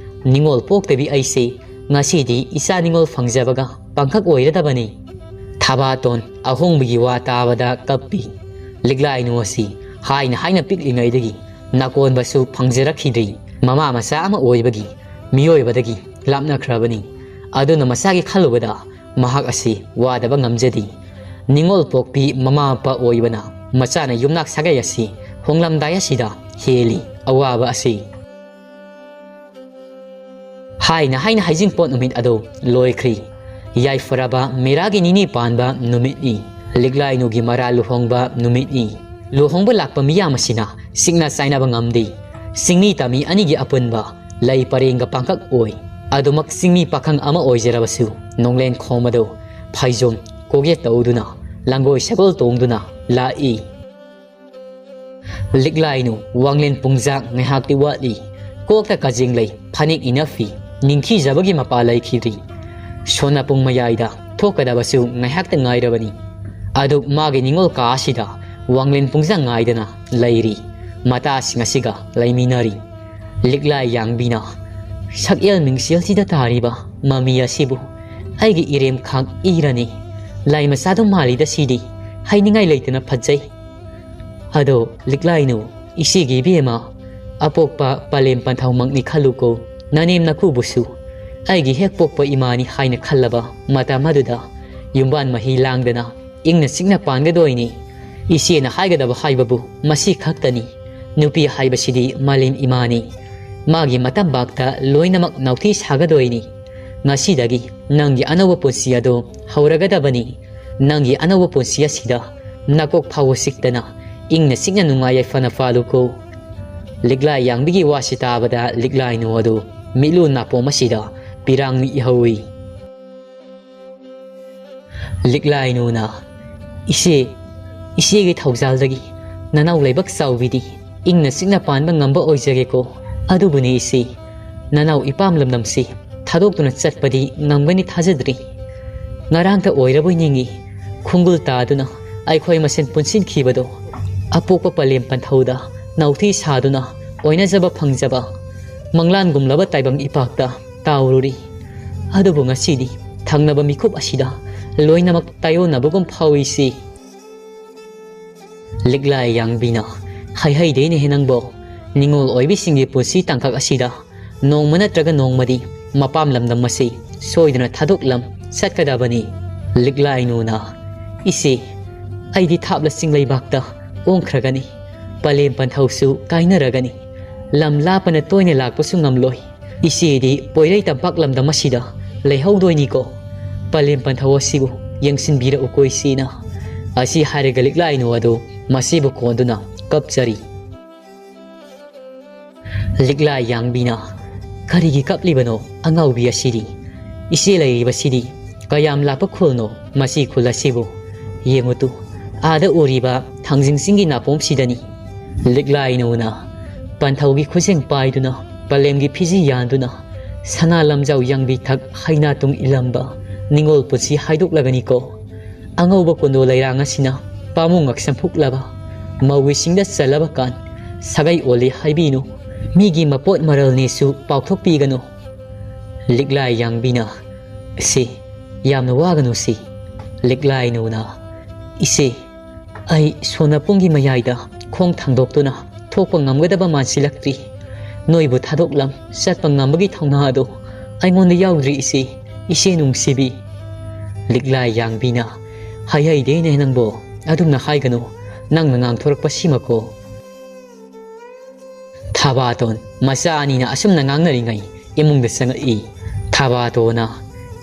ꯅꯤꯉꯣꯜ ꯄꯣꯛꯇꯕꯤ ꯑꯩꯁꯦ ꯉꯁꯤꯗꯤ ꯏꯆꯥ ꯅꯤꯉꯣꯜ ꯐꯪꯖꯕꯒ ꯄꯥꯡꯈꯛ ꯑꯣꯏꯔꯗꯕꯅꯤ꯫" ꯊꯕꯥꯇꯣꯟ ꯑꯍꯣꯡꯕꯒꯤ ꯋꯥ ꯇꯥꯕꯗ ꯀꯞꯄꯤ꯫ ꯂꯤꯛꯂꯥꯏꯅꯨ ꯑꯁꯤ ꯍꯥꯏꯅ ꯍꯥꯏꯅ ꯄꯤꯛꯂꯤꯉꯩꯗꯒꯤ ꯅꯀꯣꯟꯕꯁꯨ ꯐꯪꯖꯔꯛꯈꯤꯗ꯭ꯔꯤ꯫ ꯃꯃꯥ ꯃꯆꯥ ꯑꯃ ꯑꯣꯏꯕꯒꯤ ꯃꯤꯑꯣꯏꯕꯗꯒꯤ ꯂꯥꯞꯅꯈ꯭ꯔꯕꯅꯤ꯫ ꯑꯗꯨꯅ ꯃꯆꯥꯒꯤ ꯈꯜꯂꯨꯕꯗ ꯃꯍꯥꯛ ꯑꯁꯤ ꯋꯥꯗꯕ ꯉꯝꯖꯗꯦ꯫ ꯅꯤꯉꯣꯜ ꯄꯣꯛꯄꯤ ꯃꯃꯥ ꯃꯄꯥ ꯑꯣꯏꯕꯅ ꯃꯆꯥꯅ ꯌꯨꯝꯅꯥꯛ ꯁꯥꯒꯩ ꯑꯁꯤ ꯍꯣꯡꯂꯝꯗꯥꯏ ꯑꯁꯤꯗ ꯍꯦꯜꯂꯤ ꯑꯋꯥꯕ ꯑꯁꯤ꯫ ꯍꯥꯏꯅ ꯍꯥꯏꯅ ꯍꯩꯖꯤꯡꯄꯣꯠ ꯅꯨꯃꯤꯠ ꯑꯗꯨ ꯂꯣꯏꯈ꯭ꯔꯤ꯫ ꯌꯥꯏꯐꯔꯕ ꯃꯦꯔꯥꯒꯤ ꯅꯤꯅꯤ ꯄꯥꯟꯕ ꯅꯨꯃꯤꯠꯅꯤ꯫ ꯂꯤꯛꯂꯥꯏꯅꯨꯒꯤ ꯃꯔꯥ ꯂꯨꯍꯣꯡꯕ ꯅꯨꯃꯤꯠꯅꯤ꯫ ꯂꯨꯍꯣꯡꯕ ꯂꯥꯛꯄ ꯃꯤꯌꯥꯝ ꯑꯁꯤꯅ ꯁꯤꯡꯅ ꯆꯥꯏꯅꯕ ꯉꯝꯗꯦ꯫ ꯆꯤꯡꯃꯤ ꯇꯝꯃꯤ ꯑꯅꯤꯒꯤ ꯑꯄꯨꯟꯕ ꯂꯩ ꯄꯔꯦꯡꯒ ꯄꯥꯡꯀꯛ ꯑꯣꯏ꯫ ꯑꯗꯨꯃꯛ ꯆꯤꯡꯃꯤ ꯄꯥꯈꯪ ꯑꯃ ꯑꯣꯏꯖꯔꯕꯁꯨ ꯅꯣꯡꯂꯦꯟ ꯈꯣꯝ ꯑꯗꯨ ꯐꯩꯖꯣꯝ ꯀꯣꯛꯌꯦꯠ ꯇꯧꯗꯨꯅ ꯂꯪꯒꯣꯏ ꯁꯒꯣꯜ ꯇꯣꯡꯗꯨꯅ ꯂꯥꯛꯏ꯫ ꯂꯤꯛꯂꯥꯏꯅꯨ ꯋꯥꯡꯂꯦꯟ ꯄꯨꯡꯖꯥꯛ ꯉꯥꯏꯍꯥꯛꯇꯤ ꯋꯥꯠꯂꯤ꯫ ꯀꯣꯛꯇ ꯀꯖꯦꯡ ꯂꯩ, ꯐꯅꯦꯛ ꯏꯅꯐꯤ, ꯅꯤꯡꯊꯤꯖꯕꯒꯤ ꯃꯄꯥ ꯂꯩꯈꯤꯗ꯭ꯔꯤ꯫ ꯁꯣꯟꯅ ꯄꯨꯡ ꯃꯌꯥꯏꯗ ꯊꯣꯛꯀꯗꯕꯁꯨ ꯉꯥꯏꯍꯥꯛꯇ ꯉꯥꯏꯔꯕꯅꯤ꯫ ꯑꯗꯨ ꯃꯥꯒꯤ ꯅꯤꯡꯉꯣꯜ ꯀꯥ ꯑꯁꯤꯗ ꯋꯥꯡꯂꯦꯟ ꯄꯨꯡꯖꯥꯛ ꯉꯥꯏꯗꯅ ꯂꯩꯔꯤ꯫ ꯃꯇꯥꯁꯤꯡ ꯑꯁꯤꯒ ꯂꯩꯃꯤꯟꯅꯔꯤ꯫ ꯂꯤꯛꯂꯥꯏ ꯌꯥꯡꯕꯤꯅ, "ꯁꯛꯌꯦꯜ ꯃꯤꯡꯁꯦꯜꯁꯤꯗ ꯇꯥꯔꯤꯕ ꯃꯃꯤ ꯑꯁꯤꯕꯨ ꯑꯩꯒꯤ ꯏꯔꯦꯝ ꯈꯥꯛ ꯏꯔꯅꯤ꯫ ꯂꯥꯏ ꯃꯆꯥꯗꯨ ꯃꯥꯜꯂꯤꯗ ꯁꯤꯗꯤ, ꯍꯥꯏꯅꯤꯡꯉꯥꯏ ꯂꯩꯇꯅ ꯐꯖꯩ꯫ ꯑꯗꯣ ꯂꯤꯛꯂꯥꯏꯅꯨ, ꯏꯆꯦꯒꯤ ꯏꯕꯦꯝꯃ, ꯑꯄꯣꯛꯄ ꯄꯂꯦꯝ ꯄꯟꯊꯧꯃꯛꯅꯤ ꯈꯜꯂꯨꯀꯣ, ꯅꯅꯦꯝ ꯅꯀꯨꯕꯨꯁꯨ ꯑꯩꯒꯤ ꯍꯦꯛ ꯄꯣꯛꯄ ꯏꯃꯥꯅꯤ ꯍꯥꯏꯅ ꯈꯜꯂꯕ ꯃꯇꯝ ꯑꯗꯨꯗ ꯌꯨꯝꯕꯥꯟ ꯃꯍꯤ ꯂꯥꯡꯗꯅ ꯏꯪꯅ ꯆꯤꯛꯅ ꯄꯥꯟꯒꯗꯣꯏꯅꯤ꯫ ꯏꯆꯦꯅ ꯍꯥꯏꯒꯗꯕ ꯍꯥꯏꯕꯕꯨ ꯃꯁꯤ ꯈꯛꯇꯅꯤ꯫ ꯅꯨꯄꯤ ꯍꯥꯏꯕꯁꯤꯗꯤ ꯃꯥꯂꯦꯝ ꯏꯃꯥꯅꯤ꯫ ꯃꯥꯒꯤ ꯃꯇꯝꯕꯥꯛꯇ ꯂꯣꯏꯅꯃꯛ ꯅꯥꯎꯊꯤ ꯁꯥꯒꯗꯣꯏꯅꯤ꯫ ꯉꯁꯤꯗꯒꯤ ꯅꯪꯒꯤ ꯑꯅꯧꯕ ꯄꯨꯟꯁꯤ ꯑꯗꯨ ꯍꯧꯔꯒꯗꯕꯅꯤ꯫ ꯅꯪꯒꯤ ꯑꯅꯧꯕ ꯄꯨꯟꯁꯤ ꯑꯁꯤꯗ ꯅꯀꯣꯛ ꯐꯥꯎꯕ ꯁꯤꯛꯇꯅ ꯏꯪꯅ ꯆꯤꯛꯅ ꯅꯨꯡꯉꯥꯏ ꯌꯥꯏꯐꯅ ꯄꯥꯜꯂꯨꯀꯣ꯫ ꯂꯤꯛꯂꯥꯏ ꯌꯥꯡꯕꯤꯒꯤ ꯋꯥꯁꯤ ꯇꯥꯕꯗ ꯂꯤꯛꯂꯥꯏꯅꯨ ꯑꯗꯨ ꯃꯤꯠꯂꯨ ꯅꯥꯄꯣꯝ ꯑꯁꯤꯗ ꯄꯤꯔꯥꯡꯅ ꯏꯍꯧꯏ꯫ ꯂꯤꯛꯂꯥꯏꯅꯨꯅ, "ꯏꯆꯦ, ꯏꯆꯦꯒꯤ ꯊꯧꯖꯥꯜꯗꯒꯤ ꯅꯅꯥꯎ ꯂꯩꯕꯥꯛ ꯆꯥꯎꯕꯤꯗꯤ ꯏꯪꯅ ꯆꯤꯛꯅ ꯄꯥꯟꯕ ꯉꯝꯕ ꯑꯣꯏꯖꯒꯦꯀꯣ꯫ ꯑꯗꯨꯕꯨꯅꯦ ꯏꯆꯦ, ꯅꯅꯥꯎ ꯏꯄꯥꯝ ꯂꯝꯗꯝꯁꯤ ꯊꯥꯗꯣꯛꯇꯨꯅ ꯆꯠꯄꯗꯤ ꯉꯝꯒꯅꯤ ꯊꯥꯖꯗ꯭ꯔꯤ꯫ ꯉꯔꯥꯡꯇ ꯑꯣꯏꯔꯕꯣꯏ ꯅꯤꯡꯏ, ꯈꯣꯡꯒꯨꯜ ꯇꯥꯗꯨꯅ ꯑꯩꯈꯣꯏ ꯃꯁꯦꯟ ꯄꯨꯟꯁꯤꯟꯈꯤꯕꯗꯣ꯫ ꯑꯄꯣꯛꯄ ꯄꯂꯦꯝ ꯄꯟꯊꯧꯗ ꯅꯥꯎꯊꯤ ꯁꯥꯗꯨꯅ ꯑꯣꯏꯅꯖꯕ ꯐꯪꯖꯕ ꯃꯪꯂꯥꯟꯒꯨꯝꯂꯕ ꯇꯥꯏꯕꯪ ꯏꯄꯥꯛꯇ ꯇꯥꯎꯔꯨꯔꯤ꯫ ꯑꯗꯨꯕꯨ ꯉꯁꯤꯗꯤ ꯊꯪꯅꯕ ꯃꯤꯀꯨꯞ ꯑꯁꯤꯗ ꯂꯣꯏꯅꯃꯛ ꯇꯥꯏꯑꯣꯟꯅꯕꯒꯨꯝ ꯐꯥꯎꯏꯁꯤ꯫" ꯂꯤꯛꯂꯥꯏ ꯌꯥꯡꯕꯤꯅ, "ꯍꯥꯏꯍꯩꯗꯦꯅꯦꯍꯦ ꯅꯪꯕꯣ, ꯅꯤꯡꯉꯣꯜ ꯑꯣꯏꯕꯤꯁꯤꯡꯒꯤ ꯄꯨꯟꯁꯤ ꯇꯥꯡꯀꯛ ꯑꯁꯤꯗ ꯅꯣꯡꯃ ꯅꯠꯇ꯭ꯔꯒ ꯅꯣꯡꯃꯗꯤ ꯃꯄꯥꯝ ꯂꯝꯗꯝ ꯑꯁꯤ ꯁꯣꯏꯗꯅ ꯊꯥꯗꯣꯛꯂꯝ ꯆꯠꯀꯗꯕꯅꯤ꯫" ꯂꯤꯛꯂꯥꯏꯅꯨꯅ, "ꯏꯆꯦ, ꯑꯩꯗꯤ ꯊꯥꯞꯂ ꯆꯤꯡꯂꯩꯕꯥꯛꯇ ꯑꯣꯟꯈ꯭ꯔꯒꯅꯤ, ꯄꯂꯦꯝ ꯄꯟꯊꯧꯁꯨ ꯀꯥꯏꯅꯔꯒꯅꯤ, ꯂꯝ ꯂꯥꯞꯄꯅ ꯇꯣꯏꯅ ꯂꯥꯛꯄꯁꯨ ꯉꯝꯂꯣꯏ꯫ ꯏꯆꯦꯗꯤ ꯄꯣꯏꯔꯩ ꯇꯝꯄꯥꯛ ꯂꯝꯗꯝ ꯑꯁꯤꯗ ꯂꯩꯍꯧꯗꯣꯏꯅꯤꯀꯣ꯫ ꯄꯂꯦꯝ ꯄꯟꯊꯧ ꯑꯁꯤꯕꯨ ꯌꯦꯡꯁꯤꯟꯕꯤꯔꯛꯎꯀꯣ ꯏꯆꯦꯅ꯫" ꯑꯁꯤ ꯍꯥꯏꯔꯒ ꯂꯤꯛꯂꯥꯏꯅꯨ ꯑꯗꯨ ꯃꯁꯤꯕꯨ ꯀꯣꯟꯗꯨꯅ ꯀꯞꯆꯔꯤ꯫ ꯂꯤꯛꯂꯥꯏ ꯌꯥꯡꯕꯤꯅ, "ꯀꯔꯤꯒꯤ ꯀꯞꯂꯤꯕꯅꯣ ꯑꯉꯥꯎꯕꯤ ꯑꯁꯤꯗꯤ? ꯏꯆꯦ ꯂꯩꯔꯤꯕꯁꯤꯗꯤ ꯀꯌꯥꯝ ꯂꯥꯞꯄ ꯈꯨꯜꯅꯣ ꯃꯁꯤ ꯈꯨꯜ ꯑꯁꯤꯕꯨ? ꯌꯦꯡꯉꯨꯇꯨ, ꯑꯥꯗ ꯎꯔꯤꯕ ꯊꯥꯡꯖꯤꯡ ꯆꯤꯡꯒꯤ ꯅꯥꯄꯣꯝꯁꯤꯗꯅꯤ꯫" ꯂꯤꯛꯂꯥꯏꯅꯨꯅ, ꯄꯟꯊꯧꯒꯤ ꯈꯨꯖꯦꯡ ꯄꯥꯏꯗꯨꯅ, ꯄꯂꯦꯝꯒꯤ ꯐꯤꯖꯤ ꯌꯥꯟꯗꯨꯅ, ꯁꯅꯥ ꯂꯝꯖꯥꯎ ꯌꯥꯡꯕꯤ ꯊꯛ ꯍꯩꯅꯥ ꯇꯨꯡ ꯏꯜꯂꯝꯕ ꯅꯤꯡꯉꯣꯜ ꯄꯨꯟꯁꯤ ꯍꯥꯏꯗꯣꯛꯂꯒꯅꯤꯀꯣ꯫ ꯑꯉꯧꯕ ꯀꯨꯟꯗꯣ ꯂꯩꯔꯥꯡ ꯑꯁꯤꯅ ꯄꯥꯝꯃꯨ ꯉꯛꯁꯝ ꯐꯨꯛꯂꯕ ꯃꯧꯒꯤ ꯁꯤꯡꯗ ꯆꯜꯂꯕ ꯀꯥꯟ ꯁꯥꯒꯩ ꯑꯣꯜꯂꯤ ꯍꯥꯏꯕꯤꯅꯨ꯫ ꯃꯤꯒꯤ ꯃꯄꯣꯠ ꯃꯔꯜꯅꯦꯁꯨ ꯄꯥꯎꯊꯣꯛꯄꯤꯒꯅꯨ꯫ ꯂꯤꯛꯂꯥꯏ ꯌꯥꯡꯕꯤꯅ, "ꯁꯤ, ꯌꯥꯝꯅ ꯋꯥꯒꯅꯨ ꯁꯤ꯫" ꯂꯤꯛꯂꯥꯏꯅꯨꯅ, "ꯏꯆꯦ, ꯑꯩ ꯁꯣꯅꯄꯨꯡꯒꯤ ꯃꯌꯥꯏꯗ ꯈꯣꯡ ꯊꯥꯡꯗꯣꯛꯇꯨꯅ ꯊꯣꯛꯄ ꯉꯝꯒꯗꯕ ꯃꯥꯟꯁꯤꯜꯂꯛꯇ꯭ꯔꯤ꯫ ꯅꯣꯏꯕꯨ ꯊꯥꯗꯣꯛꯂꯝ ꯆꯠꯄ ꯉꯝꯕꯒꯤ ꯊꯧꯅꯥ ꯑꯗꯨ ꯑꯩꯉꯣꯟꯗ ꯌꯥꯎꯗ꯭ꯔꯤ ꯏꯆꯦ, ꯏꯆꯦ ꯅꯨꯡꯁꯤꯕꯤ꯫" ꯂꯤꯛꯂꯥꯏ ꯌꯥꯡꯕꯤꯅ, "ꯍꯥꯏꯍꯩꯗꯦꯅꯦ ꯅꯪꯕꯣ, ꯑꯗꯨꯝꯅ ꯍꯥꯏꯒꯅꯨ, ꯅꯪꯅ ꯉꯥꯡꯊꯣꯔꯛꯄꯁꯤꯃꯀꯣ꯫" ꯊꯥꯕꯥꯇꯣꯟ ꯃꯆꯥ ꯑꯅꯤꯅ ꯑꯁꯨꯝꯅ ꯉꯥꯡꯅꯔꯤꯉꯩ ꯏꯃꯨꯡꯗ ꯆꯪꯉꯛꯏ꯫ ꯊꯥꯕꯥꯇꯣꯅ,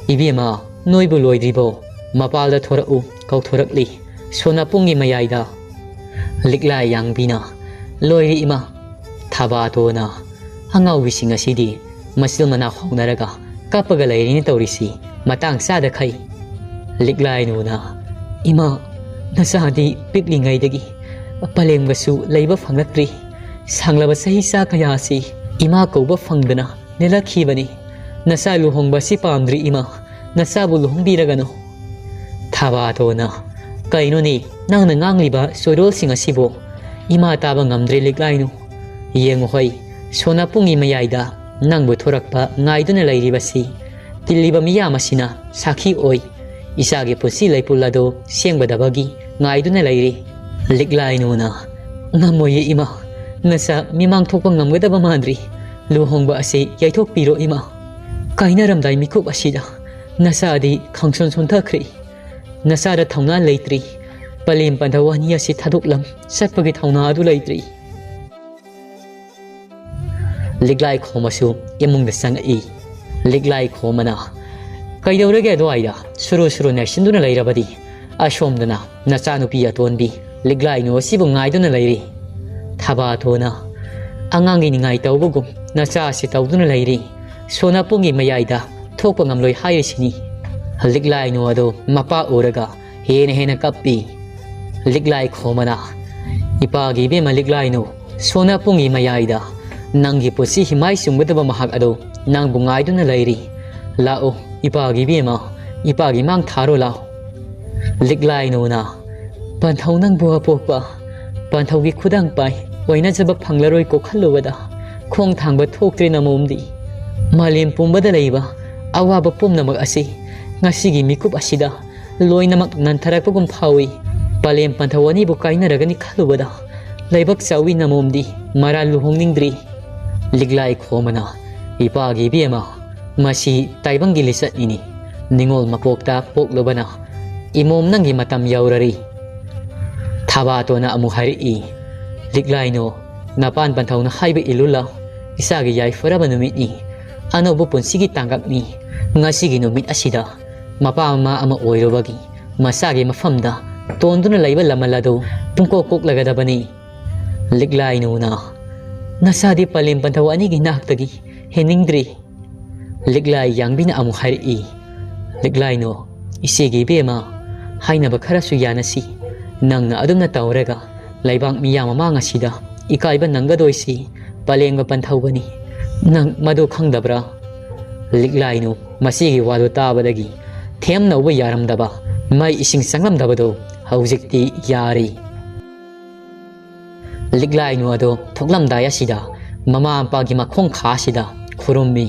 "ꯏꯕꯦꯝꯃ, ꯅꯣꯏꯕꯨ ꯂꯣꯏꯗ꯭ꯔꯤꯕꯣ? ꯃꯄꯥꯜꯗ ꯊꯣꯔꯛꯎ" ꯀꯧꯊꯣꯔꯛꯂꯤ꯫ ꯁꯣꯅꯥꯄꯨꯡꯒꯤ ꯃꯌꯥꯏꯗ ꯂꯤꯛꯂꯥꯏ ꯌꯥꯡꯕꯤꯅ, "ꯂꯣꯏꯔꯦ ꯏꯃꯥ"꯫ ꯊꯥꯕꯥꯇꯣꯅ, "ꯑꯉꯥꯎꯕꯤꯁꯤꯡ ꯑꯁꯤꯗꯤ ꯃꯆꯤꯜ ꯃꯅꯥꯎ ꯍꯧꯅꯔꯒ ꯀꯞꯄꯒ ꯂꯩꯔꯤꯅꯦ ꯇꯧꯔꯤꯁꯤ, ꯃꯇꯥꯡ ꯆꯥꯗꯈꯩ"꯫ ꯂꯤꯛꯂꯥꯏꯅꯨꯅ, "ꯏꯃꯥ, ꯅꯆꯥꯗꯤ ꯄꯤꯛꯂꯤꯉꯩꯗꯒꯤ ꯄꯂꯦꯝꯒꯁꯨ ꯂꯩꯕ ꯐꯪꯂꯛꯇ꯭ꯔꯤ꯫ ꯁꯥꯡꯂꯕ ꯆꯍꯤ ꯆꯥ ꯀꯌꯥ ꯑꯁꯤ ꯏꯃꯥ ꯀꯧꯕ ꯐꯪꯗꯅ ꯂꯦꯜꯂꯛꯈꯤꯕꯅꯤ꯫ ꯅꯆꯥ ꯂꯨꯍꯣꯡꯕ ꯑꯁꯤ ꯄꯥꯝꯗ꯭ꯔꯤ ꯏꯃꯥ, ꯅꯆꯥꯕꯨ ꯂꯨꯍꯣꯡꯕꯤꯔꯒꯅꯨ"꯫ ꯊꯥꯕꯥꯇꯣꯅ, "ꯀꯩꯅꯣꯅꯦ ꯅꯪꯅ ꯉꯥꯡꯂꯤꯕ ꯆꯣꯏꯔꯣꯜꯁꯤꯡ ꯑꯁꯤꯕꯨ? ꯏꯃꯥ ꯇꯥꯕ ꯉꯝꯗ꯭ꯔꯦ ꯂꯤꯛꯂꯥꯏꯅꯨ꯫ ꯌꯦꯡꯉꯨ ꯍꯣꯏ, ꯁꯣꯅꯥꯄꯨꯡꯒꯤ ꯃꯌꯥꯏꯗ ꯅꯪꯕꯨ ꯊꯣꯔꯛꯄ ꯉꯥꯏꯗꯨꯅ ꯂꯩꯔꯤꯕꯁꯤ ꯇꯤꯜꯂꯤꯕ ꯃꯤꯌꯥꯝ ꯑꯁꯤꯅ ꯁꯥꯈꯤ ꯑꯣꯏ꯫ ꯏꯆꯥꯒꯤ ꯄꯨꯟꯁꯤ ꯂꯩꯄꯨꯜ ꯑꯗꯨ ꯁꯦꯝꯒꯗꯕꯒꯤ ꯉꯥꯏꯗꯨꯅ ꯂꯩꯔꯤ"꯫ ꯂꯤꯛꯂꯥꯏꯅꯨꯅ, "ꯉꯝꯃꯣꯏꯌꯦ ꯏꯃꯥ, ꯅꯆꯥ ꯃꯤꯃꯥꯡ ꯊꯣꯛꯄ ꯉꯝꯒꯗꯕ ꯃꯥꯟꯗ꯭ꯔꯤ꯫ ꯂꯨꯍꯣꯡꯕ ꯑꯁꯤ ꯌꯩꯊꯣꯛꯄꯤꯔꯣ ꯏꯃꯥ꯫ ꯀꯥꯏꯅꯔꯝꯗꯥꯏ ꯃꯤꯀꯨꯞ ꯑꯁꯤꯗ ꯅꯆꯥꯗꯤ ꯈꯪꯁꯣꯟ ꯁꯣꯟꯊꯈ꯭ꯔꯦ꯫ ꯅꯆꯥꯗ ꯊꯧꯅꯥ ꯂꯩꯇ꯭ꯔꯤ꯫ ꯄꯂꯦꯝ ꯄꯟꯊꯧ ꯑꯅꯤ ꯑꯁꯤ ꯊꯥꯗꯣꯛꯂꯝ ꯆꯠꯄꯒꯤ ꯊꯧꯅꯥ ꯑꯗꯨ ꯂꯩꯇ꯭ꯔꯤ"꯫ ꯂꯤꯛꯂꯥꯏ ꯈꯣꯝꯃꯁꯨ ꯏꯃꯨꯡꯗ ꯆꯪꯉꯛꯏ꯫ ꯂꯤꯛꯂꯥꯏ ꯈꯣꯝꯃꯅ, "ꯀꯩꯗꯧꯔꯒꯦ ꯑꯗꯨꯋꯥꯏꯗ ꯁꯨꯔꯨ ꯁꯨꯔꯨ ꯅꯩꯁꯤꯟꯗꯨꯅ ꯂꯩꯔꯕꯗꯤ? ꯑꯁꯣꯝꯗꯅ ꯅꯆꯥꯅꯨꯄꯤ ꯑꯇꯣꯟꯕꯤ ꯂꯤꯛꯂꯥꯏꯅꯨ ꯑꯁꯤꯕꯨ ꯉꯥꯏꯗꯨꯅ ꯂꯩꯔꯤ"꯫ ꯊꯥꯕꯥꯇꯣꯅ, "ꯑꯉꯥꯡꯒꯤ ꯅꯤꯡꯉꯥꯏ ꯇꯧꯕꯒꯨꯝ ꯅꯆꯥ ꯑꯁꯤ ꯇꯧꯗꯨꯅ ꯂꯩꯔꯤ꯫ ꯁꯣꯅꯥꯄꯨꯡꯒꯤ ꯃꯌꯥꯏꯗ ꯊꯣꯛꯄ ꯉꯝꯂꯣꯏ ꯍꯥꯏꯔꯤꯁꯤꯅꯤ"꯫ ꯂꯤꯛꯂꯥꯏꯅꯨ ꯑꯗꯨ ꯃꯄꯥ ꯎꯔꯒ ꯍꯦꯟꯅ ꯍꯦꯟꯅ ꯀꯞꯄꯤ꯫ ꯂꯤꯛꯂꯥꯏ ꯈꯣꯝꯃꯅ, "ꯏꯄꯥꯒꯤ ꯏꯕꯦꯝꯃ ꯂꯤꯛꯂꯥꯏꯅꯨ, ꯁꯣꯅꯥꯄꯨꯡꯒꯤ ꯃꯌꯥꯏꯗ ꯅꯪꯒꯤ ꯄꯨꯟꯁꯤ ꯍꯤꯃꯥꯏ ꯆꯨꯝꯒꯗꯕ ꯃꯍꯥꯛ ꯑꯗꯨ ꯅꯪꯕꯨ ꯉꯥꯏꯗꯨꯅ ꯂꯩꯔꯤ꯫ ꯂꯥꯛꯑꯣ, ꯏꯄꯥꯒꯤ ꯏꯕꯦꯝꯃ, ꯏꯄꯥꯒꯤ ꯃꯥꯡ ꯊꯥꯔꯣ ꯂꯥꯛꯑꯣ"꯫ ꯂꯤꯛꯂꯥꯏꯅꯨꯅ, "ꯄꯟꯊꯧ ꯅꯪꯕꯨ ꯑꯄꯣꯛꯄ ꯄꯟꯊꯧꯒꯤ ꯈꯨꯗꯥꯡ ꯄꯥꯏ ꯑꯣꯏꯅꯖꯕ ꯐꯪꯂꯔꯣꯏꯀꯣ ꯈꯜꯂꯨꯕꯗ ꯈꯣꯡ ꯊꯥꯡꯕ ꯊꯣꯛꯇ꯭ꯔꯦ ꯅꯃꯣꯝꯗꯤ꯫ ꯃꯥꯂꯦꯝ ꯄꯨꯝꯕꯗ ꯂꯩꯕ ꯑꯋꯥꯕ ꯄꯨꯝꯅꯃꯛ ꯑꯁꯤ ꯉꯁꯤꯒꯤ ꯃꯤꯀꯨꯞ ꯑꯁꯤꯗ ꯂꯣꯏꯅꯃꯛ ꯅꯟꯊꯔꯛꯄꯒꯨꯝ ꯐꯥꯎꯏ꯫ ꯄꯂꯦꯝ ꯄꯟꯊꯧ ꯑꯅꯤꯕꯨ ꯀꯥꯏꯅꯔꯒꯅꯤ ꯈꯜꯂꯨꯕꯗ ꯂꯥꯏꯕꯛ ꯆꯥꯎꯏ ꯅꯃꯣꯝꯗꯤ꯫ ꯃꯔꯥꯜ ꯂꯨꯍꯣꯡꯅꯤꯡꯗ꯭ꯔꯤ"꯫ ꯂꯤꯛꯂꯥꯏ ꯈꯣꯝꯃꯅ, "ꯏꯄꯥꯒꯤ ꯏꯕꯦꯝꯃ, ꯃꯁꯤ ꯇꯥꯏꯕꯪꯒꯤ ꯂꯤꯆꯠꯅꯤꯅꯤ꯫ ꯅꯤꯉꯣꯜ ꯃꯄꯣꯛꯇ ꯄꯣꯛꯂꯨꯕꯅ ꯏꯃꯣꯝ ꯅꯪꯒꯤ ꯃꯇꯝ ꯌꯧꯔꯔꯤ"꯫ ꯊꯥꯕꯥꯇꯣꯅ ꯑꯃꯨꯛ ꯍꯥꯏꯔꯛꯏ, "ꯂꯤꯛꯂꯥꯏꯅꯨ, ꯅꯄꯥꯟ ꯄꯟꯊꯧꯅ ꯍꯥꯏꯕ ꯏꯜꯂꯨ ꯂꯥꯎ꯫ ꯏꯆꯥꯒꯤ ꯌꯥꯏꯐꯔꯕ ꯅꯨꯃꯤꯠꯅꯤ꯫ ꯑꯅꯧꯕ ꯄꯨꯟꯁꯤꯒꯤ ꯇꯥꯡꯀꯛꯅꯤ꯫ ꯉꯁꯤꯒꯤ ꯅꯨꯃꯤꯠ ꯑꯁꯤꯗ ꯃꯄꯥ ꯃꯃꯥ ꯑꯃ ꯑꯣꯏꯔꯨꯕꯒꯤ ꯃꯆꯥꯒꯤ ꯃꯐꯝꯗ ꯇꯣꯟꯗꯨꯅ ꯂꯩꯕ ꯂꯃꯟ ꯑꯗꯨ ꯄꯨꯡꯀꯣꯛ ꯀꯣꯛꯂꯒꯗꯕꯅꯤ꯫ ꯂꯤꯛꯂꯥꯏꯅꯨꯅ, "ꯅꯆꯥꯗꯤ ꯄꯂꯦꯝ ꯄꯟꯊꯧ ꯑꯅꯤꯒꯤ ꯅꯥꯛꯇꯒꯤ ꯍꯦꯟꯅꯤꯡꯗ꯭ꯔꯤ꯫" ꯂꯤꯛꯂꯥꯏ ꯌꯥꯡꯕꯤꯅ ꯑꯃꯨꯛ ꯍꯥꯏꯔꯛꯏ, "ꯂꯤꯛꯂꯥꯏꯅꯨ, ꯏꯆꯦꯒꯤ ꯏꯕꯦꯝꯃ, ꯍꯥꯏꯅꯕ ꯈꯔꯁꯨ ꯌꯥꯅꯁꯤ꯫ ꯅꯪꯅ ꯑꯗꯨꯝꯅ ꯇꯧꯔꯒ ꯂꯩꯕꯥꯛ ꯃꯤꯌꯥꯝ ꯃꯃꯥꯡ ꯑꯁꯤꯗ ꯏꯀꯥꯏꯕ ꯅꯪꯒꯗꯣꯏꯁꯤ ꯄꯂꯦꯝꯒ ꯄꯟꯊꯧꯒꯅꯤ꯫ ꯅꯪ ꯃꯗꯨ ꯈꯪꯗꯕ꯭ꯔꯥ?" ꯂꯤꯛꯂꯥꯏꯅꯨ ꯃꯁꯤꯒꯤ ꯋꯥꯗꯨ ꯇꯥꯕꯗꯒꯤ ꯊꯦꯝꯅꯧꯕ ꯌꯥꯔꯝꯗꯕ, ꯃꯩ ꯏꯁꯤꯡ ꯆꯪꯂꯝꯗꯕꯗꯨ ꯍꯧꯖꯤꯛꯇꯤ ꯌꯥꯔꯤ꯫ ꯂꯤꯛꯂꯥꯏꯅꯨ ꯑꯗꯨ ꯊꯣꯛꯂꯝꯗꯥꯏ ꯑꯁꯤꯗ ꯃꯃꯥ ꯃꯄꯥꯒꯤ ꯃꯈꯣꯡ ꯈꯥ ꯑꯁꯤꯗ ꯈꯨꯔꯨꯝꯃꯤ꯫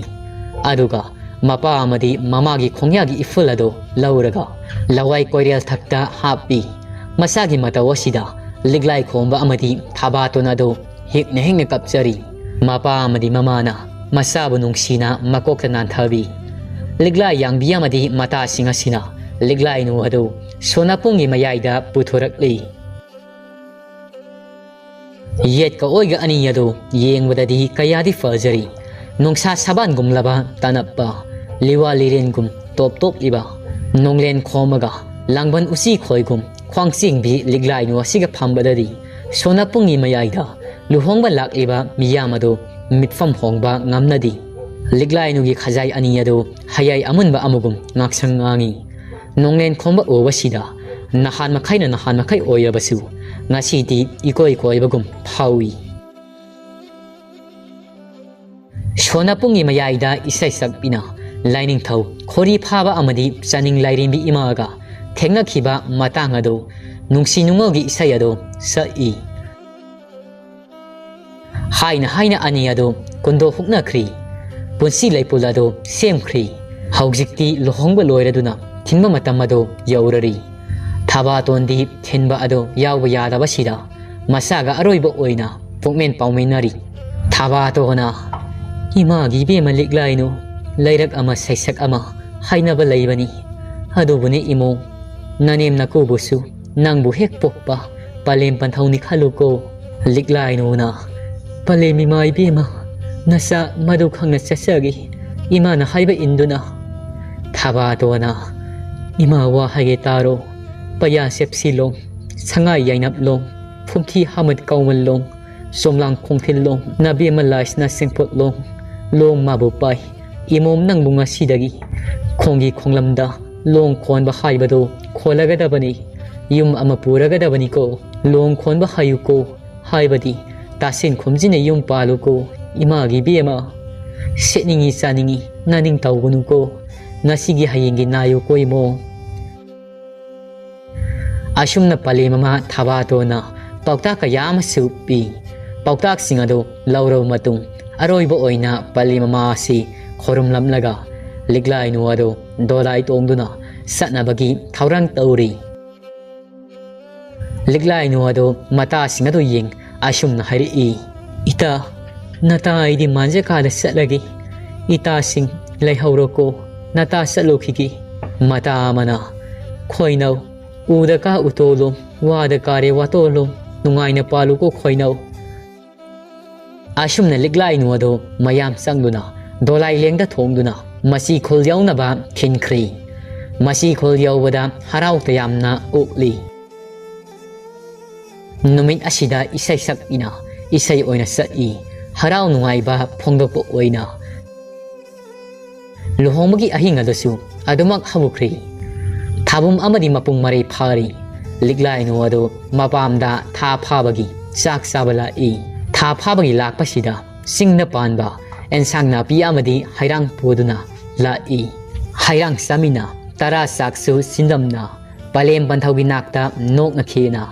ꯑꯗꯨꯒ ꯃꯄꯥ ꯑꯃꯗꯤ ꯃꯃꯥꯒꯤ ꯈꯣꯡꯌꯥꯒꯤ ꯏꯐꯨꯜ ꯑꯗꯨ ꯂꯧꯔꯒ ꯂꯋꯥꯏ ꯀꯣꯏꯔꯦꯜ ꯊꯛꯇ ꯍꯥꯞꯄꯤ꯫ ꯃꯁꯥꯒꯤ ꯃꯇꯧ ꯑꯁꯤꯗ ꯂꯤꯛꯂꯥꯏ ꯈꯣꯝꯕ ꯑꯃꯗꯤ ꯊꯕꯥꯇꯣꯟ ꯑꯗꯨ ꯍꯤꯛꯅ ꯍꯤꯛꯅ ꯀꯞꯆꯔꯤ꯫ ꯃꯄꯥ ꯑꯃꯗꯤ ꯃꯃꯥꯅ ꯃꯆꯥꯕꯨ ꯅꯨꯡꯁꯤꯅ ꯃꯀꯣꯛꯇ ꯅꯥꯟꯊꯕꯤ꯫ ꯂꯤꯛꯂꯥꯏ ꯌꯥꯡꯕꯤ ꯑꯃꯗꯤ ꯃꯇꯥꯁꯤꯡ ꯑꯁꯤꯅ ꯂꯤꯛꯂꯥꯏꯅꯨ ꯑꯗꯨ ꯁꯣꯅꯥꯄꯨꯡꯒꯤ ꯃꯌꯥꯏꯗ ꯄꯨꯊꯣꯔꯛꯂꯤ꯫ ꯌꯦꯠꯀ ꯑꯣꯏꯒ ꯑꯅꯤ ꯑꯗꯨ ꯌꯦꯡꯕꯗꯗꯤ ꯀꯌꯥꯗꯤ ꯐꯖꯔꯤ꯫ ꯅꯨꯡꯁꯥ ꯁꯕꯥꯟꯒꯨꯝꯂꯕ ꯇꯅꯞꯄ, ꯂꯤꯋꯥ ꯂꯤꯔꯦꯟꯒꯨꯝ ꯇꯣꯞ ꯇꯣꯞꯂꯤꯕ, ꯅꯣꯡꯂꯦꯟ ꯈꯣꯝꯃꯒ ꯂꯥꯡꯕꯟ ꯎꯆꯤ ꯈꯣꯏꯒꯨꯝ ꯈ꯭ꯋꯥꯡ ꯆꯤꯡꯕꯤ ꯂꯤꯛꯂꯥꯏꯅꯨ ꯑꯁꯤꯒ ꯐꯝꯕꯗꯗꯤ ꯁꯣꯅꯥꯄꯨꯡꯒꯤ ꯃꯌꯥꯏꯗ ꯂꯨꯍꯣꯡꯕ ꯂꯥꯛꯂꯤꯕ ꯃꯤꯌꯥꯝ ꯑꯗꯨ ꯃꯤꯠꯐꯝ ꯍꯣꯡꯕ ꯉꯝꯅꯗꯦ꯫ ꯂꯤꯛꯂꯥꯏꯅꯨꯒꯤ ꯈꯖꯥꯏ ꯑꯅꯤ ꯑꯗꯨ ꯍꯌꯥꯏ ꯑꯃꯨꯟꯕ ꯑꯃꯒꯨꯝ ꯉꯥꯡꯁꯪ ꯉꯥꯡꯏ꯫ ꯅꯣꯡꯂꯦꯟ ꯈꯣꯝꯕ ꯎꯕꯁꯤꯗ ꯅꯍꯥꯟ ꯃꯈꯩꯅ ꯅꯍꯥꯟ ꯃꯈꯩ ꯑꯣꯏꯔꯕꯁꯨ ꯉꯁꯤꯗꯤ ꯏꯀꯣꯏ ꯀꯣꯏꯕꯒꯨꯝ ꯐꯥꯎꯏ꯫ ꯁꯣꯅꯥꯄꯨꯡꯒꯤ ꯃꯌꯥꯏꯗ ꯏꯁꯩ ꯁꯛꯄꯤꯅ ꯂꯥꯏꯅꯤꯡꯊꯧ ꯈꯣꯔꯤ ꯐꯥꯕ ꯑꯃꯗꯤ ꯆꯥꯅꯤꯡ ꯂꯥꯏꯔꯦꯝꯕꯤ ꯏꯃꯥꯒ ꯊꯦꯡꯅꯈꯤꯕ ꯃꯇꯥꯡ ꯑꯗꯨ ꯅꯨꯡꯁꯤ ꯅꯨꯡꯉꯣꯜꯒꯤ ꯏꯁꯩ ꯑꯗꯨ ꯁꯛꯏ꯫ ꯍꯥꯏꯅ ꯍꯥꯏꯅ ꯑꯅꯤ ꯑꯗꯨ ꯀꯨꯟꯗꯣ ꯍꯨꯛꯅꯈ꯭ꯔꯤ꯫ ꯄꯨꯟꯁꯤ ꯂꯩꯄꯨꯜ ꯑꯗꯨ ꯁꯦꯝꯈ꯭ꯔꯤ꯫ ꯍꯧꯖꯤꯛꯇꯤ ꯂꯨꯍꯣꯡꯕ ꯂꯣꯏꯔꯗꯨꯅ ꯊꯤꯟꯕ ꯃꯇꯝ ꯑꯗꯨ ꯌꯧꯔꯔꯤ꯫ ꯊꯕꯥꯇꯣꯟꯗꯤ ꯊꯤꯟꯕ ꯑꯗꯨ ꯌꯥꯎꯕ ꯌꯥꯗꯕꯁꯤꯗ ꯃꯆꯥꯒ ꯑꯔꯣꯏꯕ ꯑꯣꯏꯅ ꯄꯨꯛꯃꯦꯟ ꯄꯥꯎꯃꯤꯟꯅꯔꯤ꯫ ꯊꯕꯥꯇꯣꯟꯅ, "ꯏꯃꯥꯒꯤ ꯏꯕꯦꯝꯃ ꯂꯤꯛꯂꯥꯏꯅꯨ, ꯂꯩꯔꯛ ꯑꯃ ꯁꯩꯁꯛ ꯑꯃ ꯍꯥꯏꯅꯕ ꯂꯩꯕꯅꯤ꯫ ꯑꯗꯨꯕꯨꯅꯤ ꯏꯃꯣ, ꯅꯅꯦꯝ ꯅꯀꯨꯕꯨꯁꯨ ꯅꯪꯕꯨ ꯍꯦꯛ ꯄꯣꯛꯄ ꯄꯂꯦꯝ ꯄꯟꯊꯧꯅꯤ ꯈꯜꯂꯨꯀꯣ꯫" ꯂꯤꯛꯂꯥꯏꯅꯨꯅ, "ꯄꯂꯦꯝ ꯏꯃꯥ ꯏꯕꯦꯝꯃ, ꯅꯆꯥ ꯃꯗꯨ ꯈꯪꯅ ꯆꯠꯆꯒꯦ, ꯏꯃꯥꯅ ꯍꯥꯏꯕ ꯏꯟꯗꯨꯅ꯫ ꯊꯕꯥꯇꯣꯟꯅ, "ꯏꯃꯥ ꯋꯥ ꯍꯥꯏꯒꯦ ꯇꯥꯔꯣ, ꯄꯩꯌꯥ ꯁꯦꯞꯁꯤꯜꯂꯣ, ꯁꯉꯥꯏ ꯌꯥꯏꯅꯞꯂꯣ, ꯐꯨꯝꯊꯤ ꯍꯥꯃꯠ ꯀꯥꯎꯃꯜꯂꯣ, ꯆꯣꯝꯂꯥꯡ ꯈꯣꯡꯊꯤꯜꯂꯣ, ꯅꯕꯦꯝꯃ ꯂꯥꯏꯁꯅꯥ ꯁꯦꯡꯄꯣꯠꯂꯣ, ꯂꯣꯡ ꯃꯥꯕꯨ ꯄꯥꯏ, ꯏꯃꯣꯝ ꯅꯪꯕꯨ ꯉꯁꯤꯗꯒꯤ ꯈꯣꯡꯒꯤ ꯈꯣꯡꯂꯝꯗ ꯂꯣꯡ ꯈꯣꯟꯕ ꯍꯥꯏꯕꯗꯣ ꯈꯣꯜꯂꯒꯗꯕꯅꯤ, ꯌꯨꯝ ꯑꯃ ꯄꯨꯔꯒꯗꯕꯅꯤꯀꯣ, ꯂꯣꯡ ꯈꯣꯟꯕ ꯍꯥꯏꯌꯨꯀꯣ, ꯍꯥꯏꯕꯗꯤ ꯇꯥꯁꯤꯟ ꯈꯨꯝꯖꯤꯟꯅ ꯌꯨꯝ ꯄꯥꯜꯂꯨꯀꯣ, ꯏꯃꯥꯒꯤ ꯕꯦꯝꯃ, ꯁꯦꯠꯅꯤꯡꯉꯤ ꯆꯥꯅꯤꯡꯉꯤ ꯅꯥꯅꯤꯡ ꯇꯧꯒꯅꯨꯀꯣ, ꯉꯁꯤꯒꯤ ꯍꯌꯦꯡꯒꯤ ꯅꯥꯌꯨꯀꯣ ꯏꯃꯣ"꯫ ꯑꯁꯨꯝꯅ ꯄꯂꯦꯝ ꯃꯃꯥ ꯊꯕꯥꯇꯣꯟꯅ ꯄꯥꯎꯇꯥꯛ ꯀꯌꯥ ꯑꯃꯁꯨ ꯄꯤ꯫ ꯄꯥꯎꯇꯥꯛꯁꯤꯡ ꯑꯗꯨ ꯂꯧꯔꯕ ꯃꯇꯨꯡ, ꯑꯔꯣꯏꯕ ꯑꯣꯏꯅ ꯄꯂꯦꯝ ꯃꯃꯥ ꯑꯁꯤ ꯈꯨꯔꯨꯝꯂꯝꯂꯒ ꯂꯤꯛꯂꯥꯏꯅꯨ ꯑꯗꯨ ꯗꯣꯂꯥꯏ ꯇꯣꯡꯗꯨꯅ ꯆꯠꯅꯕꯒꯤ ꯊꯧꯔꯥꯡ ꯇꯧꯔꯤ꯫ ꯂꯤꯛꯂꯥꯏꯅꯨ ꯑꯗꯨ ꯃꯇꯥꯁꯤꯡ ꯑꯗꯨ ꯌꯦꯡ ꯑꯁꯨꯝꯅ ꯍꯥꯏꯔꯛꯏ, "ꯏꯇꯥ, ꯅꯇꯥ ꯑꯩꯗꯤ ꯃꯥꯟꯖꯀꯥꯗ ꯆꯠꯂꯒꯦ꯫ ꯏꯇꯥꯁꯤꯡ ꯂꯩꯍꯧꯔꯣꯀꯣ, ꯅꯇꯥ ꯆꯠꯂꯨꯈꯤꯒꯦ"꯫ ꯃꯇꯥ ꯑꯃꯅ, "ꯈꯣꯏꯅꯧ, ꯎꯗ ꯀꯥ ꯎꯇꯣꯂꯣ, ꯋꯥꯗ ꯀꯥꯔꯦ ꯋꯥꯇꯣꯂꯣ, ꯅꯨꯡꯉꯥꯏꯅ ꯄꯥꯜꯂꯨꯀꯣ ꯈꯣꯏꯅꯧ"꯫ ꯑꯁꯨꯝꯅ ꯂꯤꯛꯂꯥꯏꯅꯨ ꯑꯗꯨ ꯃꯌꯥꯝ ꯆꯪꯗꯨꯅ ꯗꯣꯂꯥꯏ ꯂꯦꯡꯗ ꯊꯣꯡꯗꯨꯅ ꯃꯆꯤ ꯈꯨꯜ ꯌꯧꯅꯕ ꯊꯤꯟꯈ꯭ꯔꯤ꯫ ꯃꯆꯤ ꯈꯨꯜ ꯌꯧꯕꯗ ꯍꯔꯥꯎ ꯇꯌꯥꯝꯅ ꯑꯣꯛꯂꯤ꯫ ꯅꯨꯃꯤꯠ ꯑꯁꯤꯗ ꯏꯁꯩ ꯁꯛꯏꯅ ꯏꯁꯩ ꯑꯣꯏꯅ ꯁꯛꯏ, ꯍꯔꯥꯎ ꯅꯨꯡꯉꯥꯏꯕ ꯐꯣꯡꯗꯣꯛꯄ ꯑꯣꯏꯅ꯫ ꯂꯨꯍꯣꯡꯕꯒꯤ ꯑꯍꯤꯡ ꯑꯗꯨꯁꯨ ꯑꯗꯨꯃꯛ ꯍꯧꯈ꯭ꯔꯤ꯫ ꯊꯥꯕꯨꯝ ꯑꯃꯗꯤ ꯃꯄꯨꯡ ꯃꯔꯩ ꯐꯥꯔꯤ꯫ ꯂꯤꯛꯂꯥꯏꯅꯨ ꯑꯗꯨ ꯃꯄꯥꯝꯗ ꯊꯥ ꯐꯥꯕꯒꯤ ꯆꯥꯛ ꯆꯥꯕ ꯂꯥꯛꯏ꯫ ꯊꯥ ꯐꯥꯕꯒꯤ ꯂꯥꯛꯄꯁꯤꯗ ꯆꯤꯡꯗ ꯄꯥꯟꯕ ꯑꯦꯟꯁꯥꯡ ꯅꯥꯄꯤ ꯑꯃꯗꯤ ꯍꯩꯔꯥꯡ ꯄꯨꯗꯨꯅ ꯂꯥꯛꯏ꯫ ꯍꯩꯔꯥꯡ ꯆꯥꯃꯤꯟꯅ ꯇꯔꯥ ꯆꯥꯛꯁꯨ ꯆꯤꯟꯗꯝꯅ ꯄꯂꯦꯝ ꯄꯟꯊꯧꯒꯤ ꯅꯥꯛꯇ ꯅꯣꯛꯅ ꯈꯦꯅ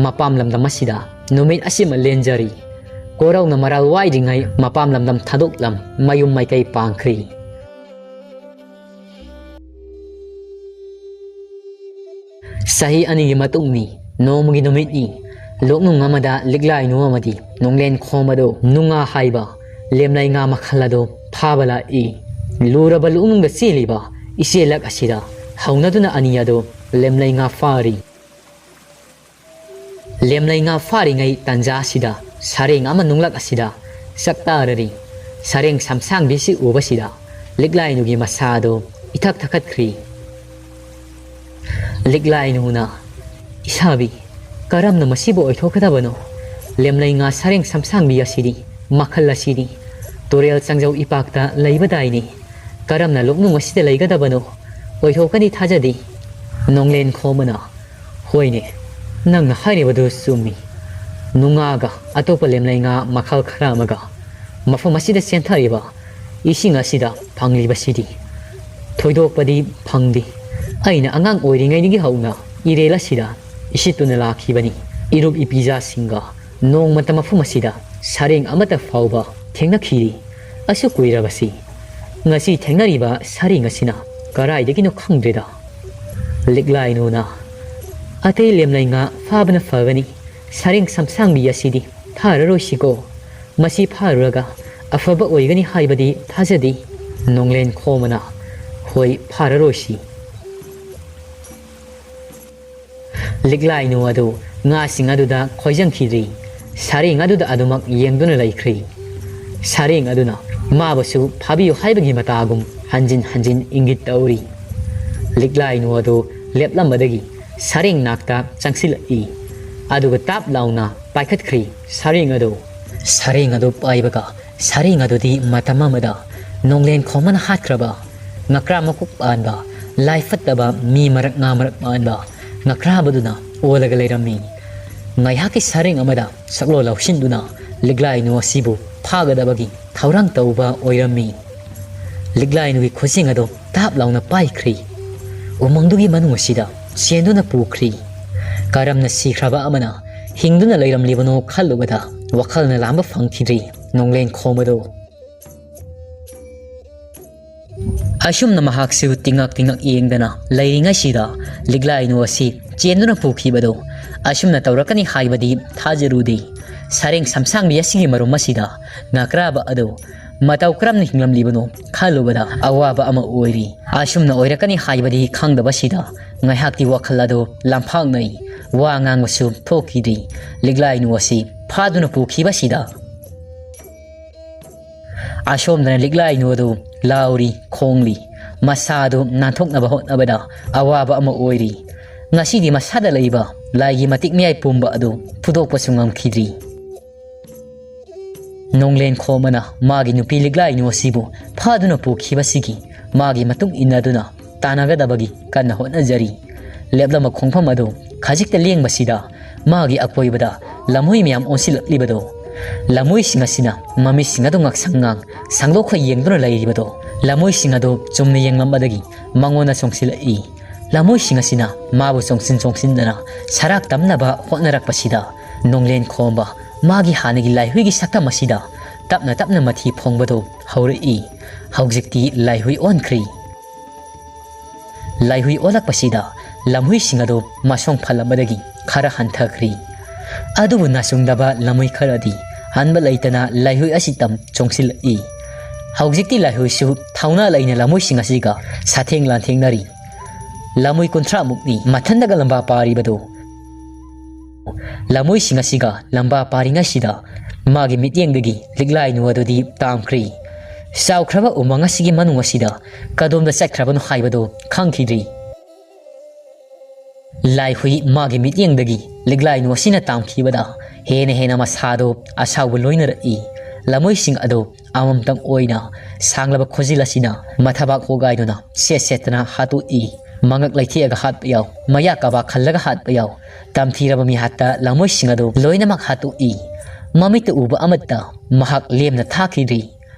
ꯃꯄꯥꯝ ꯂꯝꯗꯝ ꯑꯁꯤꯗ ꯅꯨꯃꯤꯠ ꯑꯁꯤꯃ ꯂꯦꯟꯖꯔꯤ꯫ ꯀꯣꯔꯧꯅ ꯃꯔꯥꯜ ꯋꯥꯏꯗ꯭ꯔꯤꯉꯩ ꯃꯄꯥꯝ ꯂꯝꯗꯝ ꯊꯥꯗꯣꯛꯂꯝ ꯃꯌꯨꯝ ꯃꯥꯏꯀꯩ ꯄꯥꯡꯈ꯭ꯔꯤ꯫ ꯆꯍꯤ ꯑꯅꯤꯒꯤ ꯃꯇꯨꯡꯅꯤ, ꯅꯣꯡꯃꯒꯤ ꯅꯨꯃꯤꯠꯅꯤ꯫ ꯂꯣꯛꯅꯨꯡ ꯑꯃꯗ ꯂꯤꯛꯂꯥꯏꯅꯨ ꯑꯃꯗꯤ ꯅꯨꯡꯂꯦꯟ ꯈꯣꯝ ꯑꯗꯨ ꯅꯨꯡꯉꯥ ꯍꯥꯏꯕ ꯂꯦꯝꯂꯩ ꯉꯥ ꯃꯈꯜ ꯑꯗꯨ ꯐꯥꯕ ꯂꯥꯛꯏ꯫ ꯂꯨꯔꯕ ꯂꯣꯛꯅꯨꯡꯗ ꯆꯦꯜꯂꯤꯕ ꯏꯆꯦꯜꯂꯛ ꯑꯁꯤꯗ ꯍꯧꯅꯗꯨꯅ ꯑꯅꯤ ꯑꯗꯨ ꯂꯦꯝꯂꯩ ꯉꯥ ꯐꯥꯔꯤ꯫ ꯂꯦꯝꯂꯩ ꯉꯥ ꯐꯥꯔꯤꯉꯩ ꯇꯥꯟꯖꯥ ꯑꯁꯤꯗ ꯁꯔꯦꯡ ꯑꯃ ꯅꯨꯡꯂꯛ ꯑꯁꯤꯗ ꯆꯥꯛꯇꯥꯔꯔꯤ꯫ ꯁꯔꯦꯡ ꯁꯝꯁꯥꯡꯕꯤꯁꯤ ꯎꯕꯁꯤꯗ ꯂꯤꯛꯂꯥꯏꯅꯨꯒꯤ ꯃꯁꯥ ꯑꯗꯨ ꯏꯊꯛ ꯊꯛꯀꯠꯈ꯭ꯔꯤ꯫ ꯂꯤꯛꯂꯥꯏꯅꯨꯅ, "ꯏꯁꯥꯕꯤ, ꯀꯔꯝꯅ ꯃꯁꯤꯕꯨ ꯑꯣꯏꯊꯣꯛꯀꯗꯕꯅꯣ? ꯂꯦꯝꯂꯩ ꯉꯥ ꯁꯔꯦꯡ ꯁꯝꯁꯥꯡꯕꯤ ꯑꯁꯤꯗꯤ, ꯃꯈꯜ ꯑꯁꯤꯗꯤ ꯇꯨꯔꯦꯜ ꯆꯥꯡꯖꯧ ꯏꯄꯥꯛꯇ ꯂꯩꯕꯗꯥꯏꯅꯤ꯫ ꯀꯔꯝꯅ ꯂꯣꯛꯅꯨꯡ ꯑꯁꯤꯗ ꯂꯩꯒꯗꯕꯅꯣ? ꯑꯣꯏꯊꯣꯛꯀꯅꯤ ꯊꯥꯖꯗꯦ꯫" ꯅꯣꯡꯂꯦꯟ ꯈꯣꯝꯕꯅ, "ꯍꯣꯏꯅꯦ, ꯅꯪꯅ ꯍꯥꯏꯔꯤꯕꯗꯨ ꯆꯨꯝꯃꯤ꯫ ꯅꯨꯡꯉꯥꯒ ꯑꯇꯣꯞꯄ ꯂꯦꯝꯂꯩ ꯉꯥ ꯃꯈꯜ ꯈꯔ ꯑꯃꯒ ꯃꯐꯝ ꯑꯁꯤꯗ ꯆꯦꯟꯊꯔꯤꯕ ꯏꯁꯤꯡ ꯑꯁꯤꯗ ꯐꯪꯂꯤꯕꯁꯤꯗꯤ ꯊꯣꯏꯗꯣꯛꯄꯗꯤ ꯐꯪꯗꯦ꯫ ꯑꯩꯅ ꯑꯉꯥꯡ ꯑꯣꯏꯔꯤꯉꯩꯗꯒꯤ ꯍꯧꯅ ꯏꯔꯦꯜ ꯑꯁꯤꯗ ꯏꯁꯤꯠꯇꯨꯅ ꯂꯥꯛꯈꯤꯕꯅꯤ꯫ ꯏꯔꯨꯞ ꯏꯄꯤꯖꯥꯁꯤꯡꯒ ꯅꯣꯡꯃꯇ ꯃꯐꯝ ꯑꯁꯤꯗ ꯁꯔꯦꯡ ꯑꯃꯠꯇ ꯐꯥꯎꯕ ꯊꯦꯡꯅꯈꯤꯗꯦ꯫ ꯑꯁꯨꯛ ꯀꯨꯏꯔꯕꯁꯤ, ꯉꯁꯤ ꯊꯦꯡꯅꯔꯤꯕ ꯁꯔꯦꯡ ꯑꯁꯤꯅ ꯀꯔꯥꯏꯗꯒꯤꯅꯣ ꯈꯪꯗ꯭ꯔꯦꯗ꯫" ꯂꯤꯛꯂꯥꯏꯅꯨꯅ, "ꯑꯇꯩ ꯂꯦꯝꯂꯩ ꯉꯥ ꯐꯥꯕꯅ ꯐꯒꯅꯤ꯫ ꯁꯔꯦꯡ ꯁꯝꯁꯥꯡꯕꯤ ꯑꯁꯤꯗꯤ ꯐꯥꯔꯔꯣꯏꯁꯤꯀꯣ꯫ ꯃꯁꯤ ꯐꯥꯔꯨꯔꯒ ꯑꯐꯕ ꯑꯣꯏꯒꯅꯤ ꯍꯥꯏꯕꯗꯤ ꯊꯥꯖꯗꯦ꯫" ꯅꯣꯡꯂꯦꯟ ꯈꯣꯝꯕꯅ, "ꯍꯣꯏ, ꯐꯥꯔꯔꯣꯏꯁꯤ꯫" ꯂꯤꯛꯂꯥꯏꯅꯨ ꯑꯗꯨ ꯉꯥꯁꯤꯡ ꯑꯗꯨꯗ ꯈꯣꯏꯖꯪꯈꯤꯗ꯭ꯔꯤ꯫ ꯁꯔꯦꯡ ꯑꯗꯨꯗ ꯑꯗꯨꯃꯛ ꯌꯦꯡꯗꯨꯅ ꯂꯩꯈ꯭ꯔꯤ꯫ ꯁꯔꯦꯡ ꯑꯗꯨꯅ ꯃꯥꯕꯨꯁꯨ ꯐꯥꯕꯤꯌꯨ ꯍꯥꯏꯕꯒꯤ ꯃꯇꯥꯒꯨꯝ ꯍꯟꯖꯤꯟ ꯍꯟꯖꯤꯟ ꯏꯪꯒꯤꯠ ꯇꯧꯔꯤ꯫ ꯂꯤꯛꯂꯥꯏꯅꯨ ꯑꯗꯨ ꯂꯦꯞꯂꯝꯕꯗꯒꯤ ꯁꯔꯦꯡ ꯅꯥꯛꯇ ꯆꯪꯁꯤꯜꯂꯛꯏ꯫ ꯑꯗꯨꯒ ꯇꯥꯞ ꯂꯥꯎꯅ ꯄꯥꯏꯈꯠꯈ꯭ꯔꯤ ꯁꯔꯦꯡ ꯑꯗꯨ꯫ ꯁꯔꯦꯡ ꯑꯗꯨ ꯄꯥꯏꯕꯒ ꯁꯔꯦꯡ ꯑꯗꯨꯗꯤ ꯃꯇꯝ ꯑꯃꯗ ꯅꯣꯡꯂꯦꯟ ꯈꯣꯝꯕꯅ ꯍꯥꯠꯈ꯭ꯔꯕ ꯉꯀ꯭ꯔꯥ ꯃꯀꯣꯛ ꯄꯥꯟꯕ, ꯂꯥꯏ ꯐꯠꯇꯕ, ꯃꯤ ꯃꯔꯛ ꯉꯥ ꯃꯔꯛ ꯄꯥꯟꯕ ꯉꯀ꯭ꯔꯥꯕꯗꯨꯅ ꯑꯣꯜꯂꯒ ꯂꯩꯔꯝꯃꯤ꯫ ꯉꯥꯏꯍꯥꯛꯀꯤ ꯁꯔꯦꯡ ꯑꯃꯗ ꯁꯛꯂꯣꯟ ꯂꯧꯁꯤꯟꯗꯨꯅ ꯂꯤꯛꯂꯥꯏꯅꯨ ꯑꯁꯤꯕꯨ ꯐꯥꯒꯗꯕꯒꯤ ꯊꯧꯔꯥꯡ ꯇꯧꯕ ꯑꯣꯏꯔꯝꯃꯤ꯫ ꯂꯤꯛꯂꯥꯏꯅꯨꯒꯤ ꯈꯨꯖꯤꯡ ꯑꯗꯨ ꯇꯥꯞ ꯂꯥꯎꯅ ꯄꯥꯏꯈ꯭ꯔꯤ꯫ ꯎꯃꯪꯗꯨꯒꯤ ꯃꯅꯨꯡ ꯑꯁꯤꯗ ꯆꯦꯟꯗꯨꯅ ꯄꯨꯈ꯭ꯔꯤ꯫ ꯀꯔꯝꯅ ꯁꯤꯈ꯭ꯔꯕ ꯑꯃꯅ ꯍꯤꯡꯗꯨꯅ ꯂꯩꯔꯝꯂꯤꯕꯅꯣ ꯈꯜꯂꯨꯕꯗ ꯋꯥꯈꯜꯅ ꯂꯥꯝꯕ ꯐꯪꯈꯤꯗ꯭ꯔꯤ ꯅꯣꯡꯂꯦꯟ ꯈꯣꯝꯕꯗꯨ꯫ ꯑꯁꯨꯝꯅ ꯃꯍꯥꯛꯁꯨ ꯇꯤꯡꯉꯛ ꯇꯤꯡꯉꯛ ꯌꯦꯡꯗꯅ ꯂꯩꯔꯤꯉꯩꯁꯤꯗ ꯂꯤꯛꯂꯥꯏꯅꯨ ꯑꯁꯤ ꯆꯦꯟꯗꯨꯅ ꯄꯨꯈꯤꯕꯗꯨ ꯑꯁꯨꯝꯅ ꯇꯧꯔꯛꯀꯅꯤ ꯍꯥꯏꯕꯗꯤ ꯊꯥꯖꯔꯨꯗꯦ꯫ ꯁꯔꯦꯡ ꯁꯝꯁꯥꯡꯕꯤ ꯑꯁꯤꯒꯤ ꯃꯔꯨꯝ ꯑꯁꯤꯗ ꯉꯥꯀ꯭ꯔꯥꯕ ꯑꯗꯨ ꯃꯇꯧ ꯀꯔꯝꯅ ꯍꯤꯡꯂꯝꯂꯤꯕꯅꯣ ꯈꯜꯂꯨꯕꯗ ꯑꯋꯥꯕ ꯑꯃ ꯑꯣꯏꯔꯤ꯫ ꯑꯁꯨꯝꯅ ꯑꯣꯏꯔꯛꯀꯅꯤ ꯍꯥꯏꯕꯗꯤ ꯈꯪꯗꯕꯁꯤꯗ ꯉꯥꯏꯍꯥꯛꯇꯤ ꯋꯥꯈꯜ ꯑꯗꯨ ꯂꯥꯝꯐꯥꯡꯅꯩ꯫ ꯋꯥ ꯉꯥꯡꯕꯁꯨ ꯊꯣꯛꯈꯤꯗ꯭ꯔꯤ꯫ ꯂꯤꯛꯂꯥꯏꯅꯨ ꯑꯁꯤ ꯐꯥꯗꯨꯅ ꯄꯨꯈꯤꯕꯁꯤꯗ ꯑꯁꯣꯝꯗꯅ ꯂꯤꯛꯂꯥꯏꯅꯨ ꯑꯗꯨ ꯂꯥꯎꯔꯤ, ꯈꯣꯡꯂꯤ, ꯃꯁꯥ ꯑꯗꯨ ꯅꯥꯟꯊꯣꯛꯅꯕ ꯍꯣꯠꯅꯕꯗ ꯑꯋꯥꯕ ꯑꯃ ꯑꯣꯏꯔꯤ꯫ ꯉꯁꯤꯗꯤ ꯃꯁꯥꯗ ꯂꯩꯕ ꯂꯥꯏꯒꯤ ꯃꯇꯤꯛ ꯃꯌꯥꯏ ꯄꯨꯝꯕ ꯑꯗꯨ ꯐꯨꯗꯣꯛꯄꯁꯨ ꯉꯝꯈꯤꯗ꯭ꯔꯤ꯫ ꯅꯣꯡꯂꯦꯟ ꯈꯣꯝꯕꯅ ꯃꯥꯒꯤ ꯅꯨꯄꯤ ꯂꯤꯛꯂꯥꯏꯅꯨ ꯑꯁꯤꯕꯨ ꯐꯥꯗꯨꯅ ꯄꯨꯈꯤꯕꯁꯤꯒꯤ ꯃꯥꯒꯤ ꯃꯇꯨꯡ ꯏꯟꯅꯗꯨꯅ ꯇꯥꯟꯅꯒꯗꯕꯒꯤ ꯀꯟꯅ ꯍꯣꯠꯅꯖꯔꯤ꯫ ꯂꯦꯞꯂꯝꯕ ꯈꯣꯡꯐꯝ ꯑꯗꯨ ꯈꯖꯤꯛꯇ ꯂꯦꯡꯕꯁꯤꯗ ꯃꯥꯒꯤ ꯑꯀꯣꯏꯕꯗ ꯂꯝꯍꯨꯏ ꯃꯌꯥꯝ ꯑꯣꯟꯁꯤꯜꯂꯛꯂꯤꯕꯗꯣ꯫ ꯂꯝꯍꯨꯏꯁꯤꯡ ꯑꯁꯤꯅ ꯃꯃꯤꯁꯤꯡ ꯑꯗꯨ ꯉꯥꯛꯁꯪ ꯉꯥꯡ ꯁꯥꯡꯗꯣꯛꯈ ꯌꯦꯡꯗꯨꯅ ꯂꯩꯔꯤꯕꯗꯣ꯫ ꯂꯝꯍꯨꯏꯁꯤꯡ ꯑꯗꯨ ꯆꯨꯝꯅ ꯌꯦꯡꯂꯝꯕꯗꯒꯤ ꯃꯉꯣꯟꯗ ꯆꯣꯡꯁꯤꯜꯂꯛꯏ꯫ ꯂꯝꯍꯨꯏꯁꯤꯡ ꯑꯁꯤꯅ ꯃꯥꯕꯨ ꯆꯣꯡꯁꯤꯟ ꯆꯣꯡꯁꯤꯟꯗꯅ ꯁꯔꯥꯛ ꯇꯝꯅꯕ ꯍꯣꯠꯅꯔꯛꯄꯁꯤꯗ ꯅꯣꯡꯂꯦꯟ ꯈꯣꯝꯕ ꯃꯥꯒꯤ ꯍꯥꯟꯅꯒꯤ ꯂꯥꯏꯍꯨꯏꯒꯤ ꯁꯛꯇꯝ ꯑꯁꯤꯗ ꯇꯞꯅ ꯇꯞꯅ ꯃꯊꯤ ꯐꯣꯡꯕꯗꯨ ꯍꯧꯔꯛꯏ꯫ ꯍꯧꯖꯤꯛꯇꯤ ꯂꯥꯏꯍꯨꯏ ꯑꯣꯟꯈ꯭ꯔꯤ꯫ ꯂꯥꯏꯍꯨꯏ ꯑꯣꯜꯂꯛꯄꯁꯤꯗ ꯂꯝꯍꯨꯏꯁꯤꯡ ꯑꯗꯨ ꯃꯁꯣꯡ ꯐꯜꯂꯝꯕꯗꯒꯤ ꯈꯔ ꯍꯟꯊꯈ꯭ꯔꯤ꯫ ꯑꯗꯨꯕꯨ ꯅꯥꯆꯨꯡꯗꯕ ꯂꯝꯍꯨꯏ ꯈꯔꯗꯤ ꯍꯟꯕ ꯂꯩꯇꯅ ꯂꯥꯏꯍꯨꯏ ꯑꯁꯤꯗ ꯆꯣꯡꯁꯤꯜꯂꯛꯏ꯫ ꯍꯧꯖꯤꯛꯇꯤ ꯂꯥꯏꯍꯨꯏꯁꯨ ꯊꯧꯅꯥ ꯂꯩꯅ ꯂꯝꯍꯨꯏꯁꯤꯡ ꯑꯁꯤꯒ ꯁꯥꯊꯦꯡ ꯂꯥꯟꯊꯦꯡꯅꯔꯤ꯫ ꯂꯝꯍꯨꯏ ꯀꯨꯟꯊ꯭ꯔꯥ ꯃꯨꯛꯅꯤ ꯃꯊꯟꯗꯒ ꯂꯝꯕꯥ ꯄꯥꯔꯤꯕꯗꯨ꯫ ꯂꯝꯍꯨꯏꯁꯤꯡ ꯑꯁꯤꯒ ꯂꯝꯕꯥ ꯄꯥꯔꯤꯉꯩꯁꯤꯗ ꯃꯥꯒꯤ ꯃꯤꯠꯌꯦꯡꯗꯒꯤ ꯂꯤꯛꯂꯥꯏꯅꯨ ꯑꯗꯨꯗꯤ ꯇꯥꯝꯈ꯭ꯔꯤ꯫ ꯆꯥꯎꯈ꯭ꯔꯕ ꯎꯃꯪ ꯑꯁꯤꯒꯤ ꯃꯅꯨꯡ ꯑꯁꯤꯗ ꯀꯗꯣꯝꯗ ꯆꯠꯈ꯭ꯔꯕꯅꯣ ꯍꯥꯏꯕꯗꯨ ꯈꯪꯈꯤꯗ꯭ꯔꯤ꯫ ꯂꯥꯏꯍꯨꯏ ꯃꯥꯒꯤ ꯃꯤꯠꯌꯦꯡꯗꯒꯤ ꯂꯤꯛꯂꯥꯏꯅꯨ ꯑꯁꯤꯅ ꯇꯥꯝꯈꯤꯕꯗ ꯍꯦꯟꯅ ꯍꯦꯟꯅ ꯃꯁꯥꯗꯣ ꯑꯁꯥꯎꯕ ꯂꯣꯏꯅꯔꯛꯏ꯫ ꯂꯝꯍꯨꯏꯁꯤꯡ ꯑꯗꯨ ꯑꯃꯃꯝꯇꯪ ꯑꯣꯏꯅ ꯁꯥꯡꯂꯕ ꯈꯣꯟꯖꯦꯜ ꯑꯁꯤꯅ ꯃꯊꯕꯥꯛ ꯍꯣꯒꯥꯏꯗꯨꯅ ꯁꯦꯠ ꯁꯦꯠꯇꯅ ꯍꯥꯠꯇꯣꯛꯏ꯫ ꯃꯉꯛ ꯂꯩꯊꯦꯛꯑꯒ ꯍꯥꯠꯄ ꯌꯥꯎ, ꯃꯌꯥ ꯀꯥꯕꯥꯛ ꯈꯜꯂꯒ ꯍꯥꯠꯄ ꯌꯥꯎ꯫ ꯇꯝꯊꯤꯔꯕ ꯃꯤꯍꯥꯠꯇ ꯂꯝꯍꯨꯏꯁꯤꯡ ꯑꯗꯨ ꯂꯣꯏꯅꯃꯛ ꯍꯥꯠꯇꯣꯛꯏ꯫ ꯃꯃꯤꯠꯇ ꯎꯕ ꯑꯃꯠꯇ ꯃꯍꯥꯛ ꯂꯦꯝꯅ ꯊꯥꯈꯤꯗ꯭ꯔꯤ꯫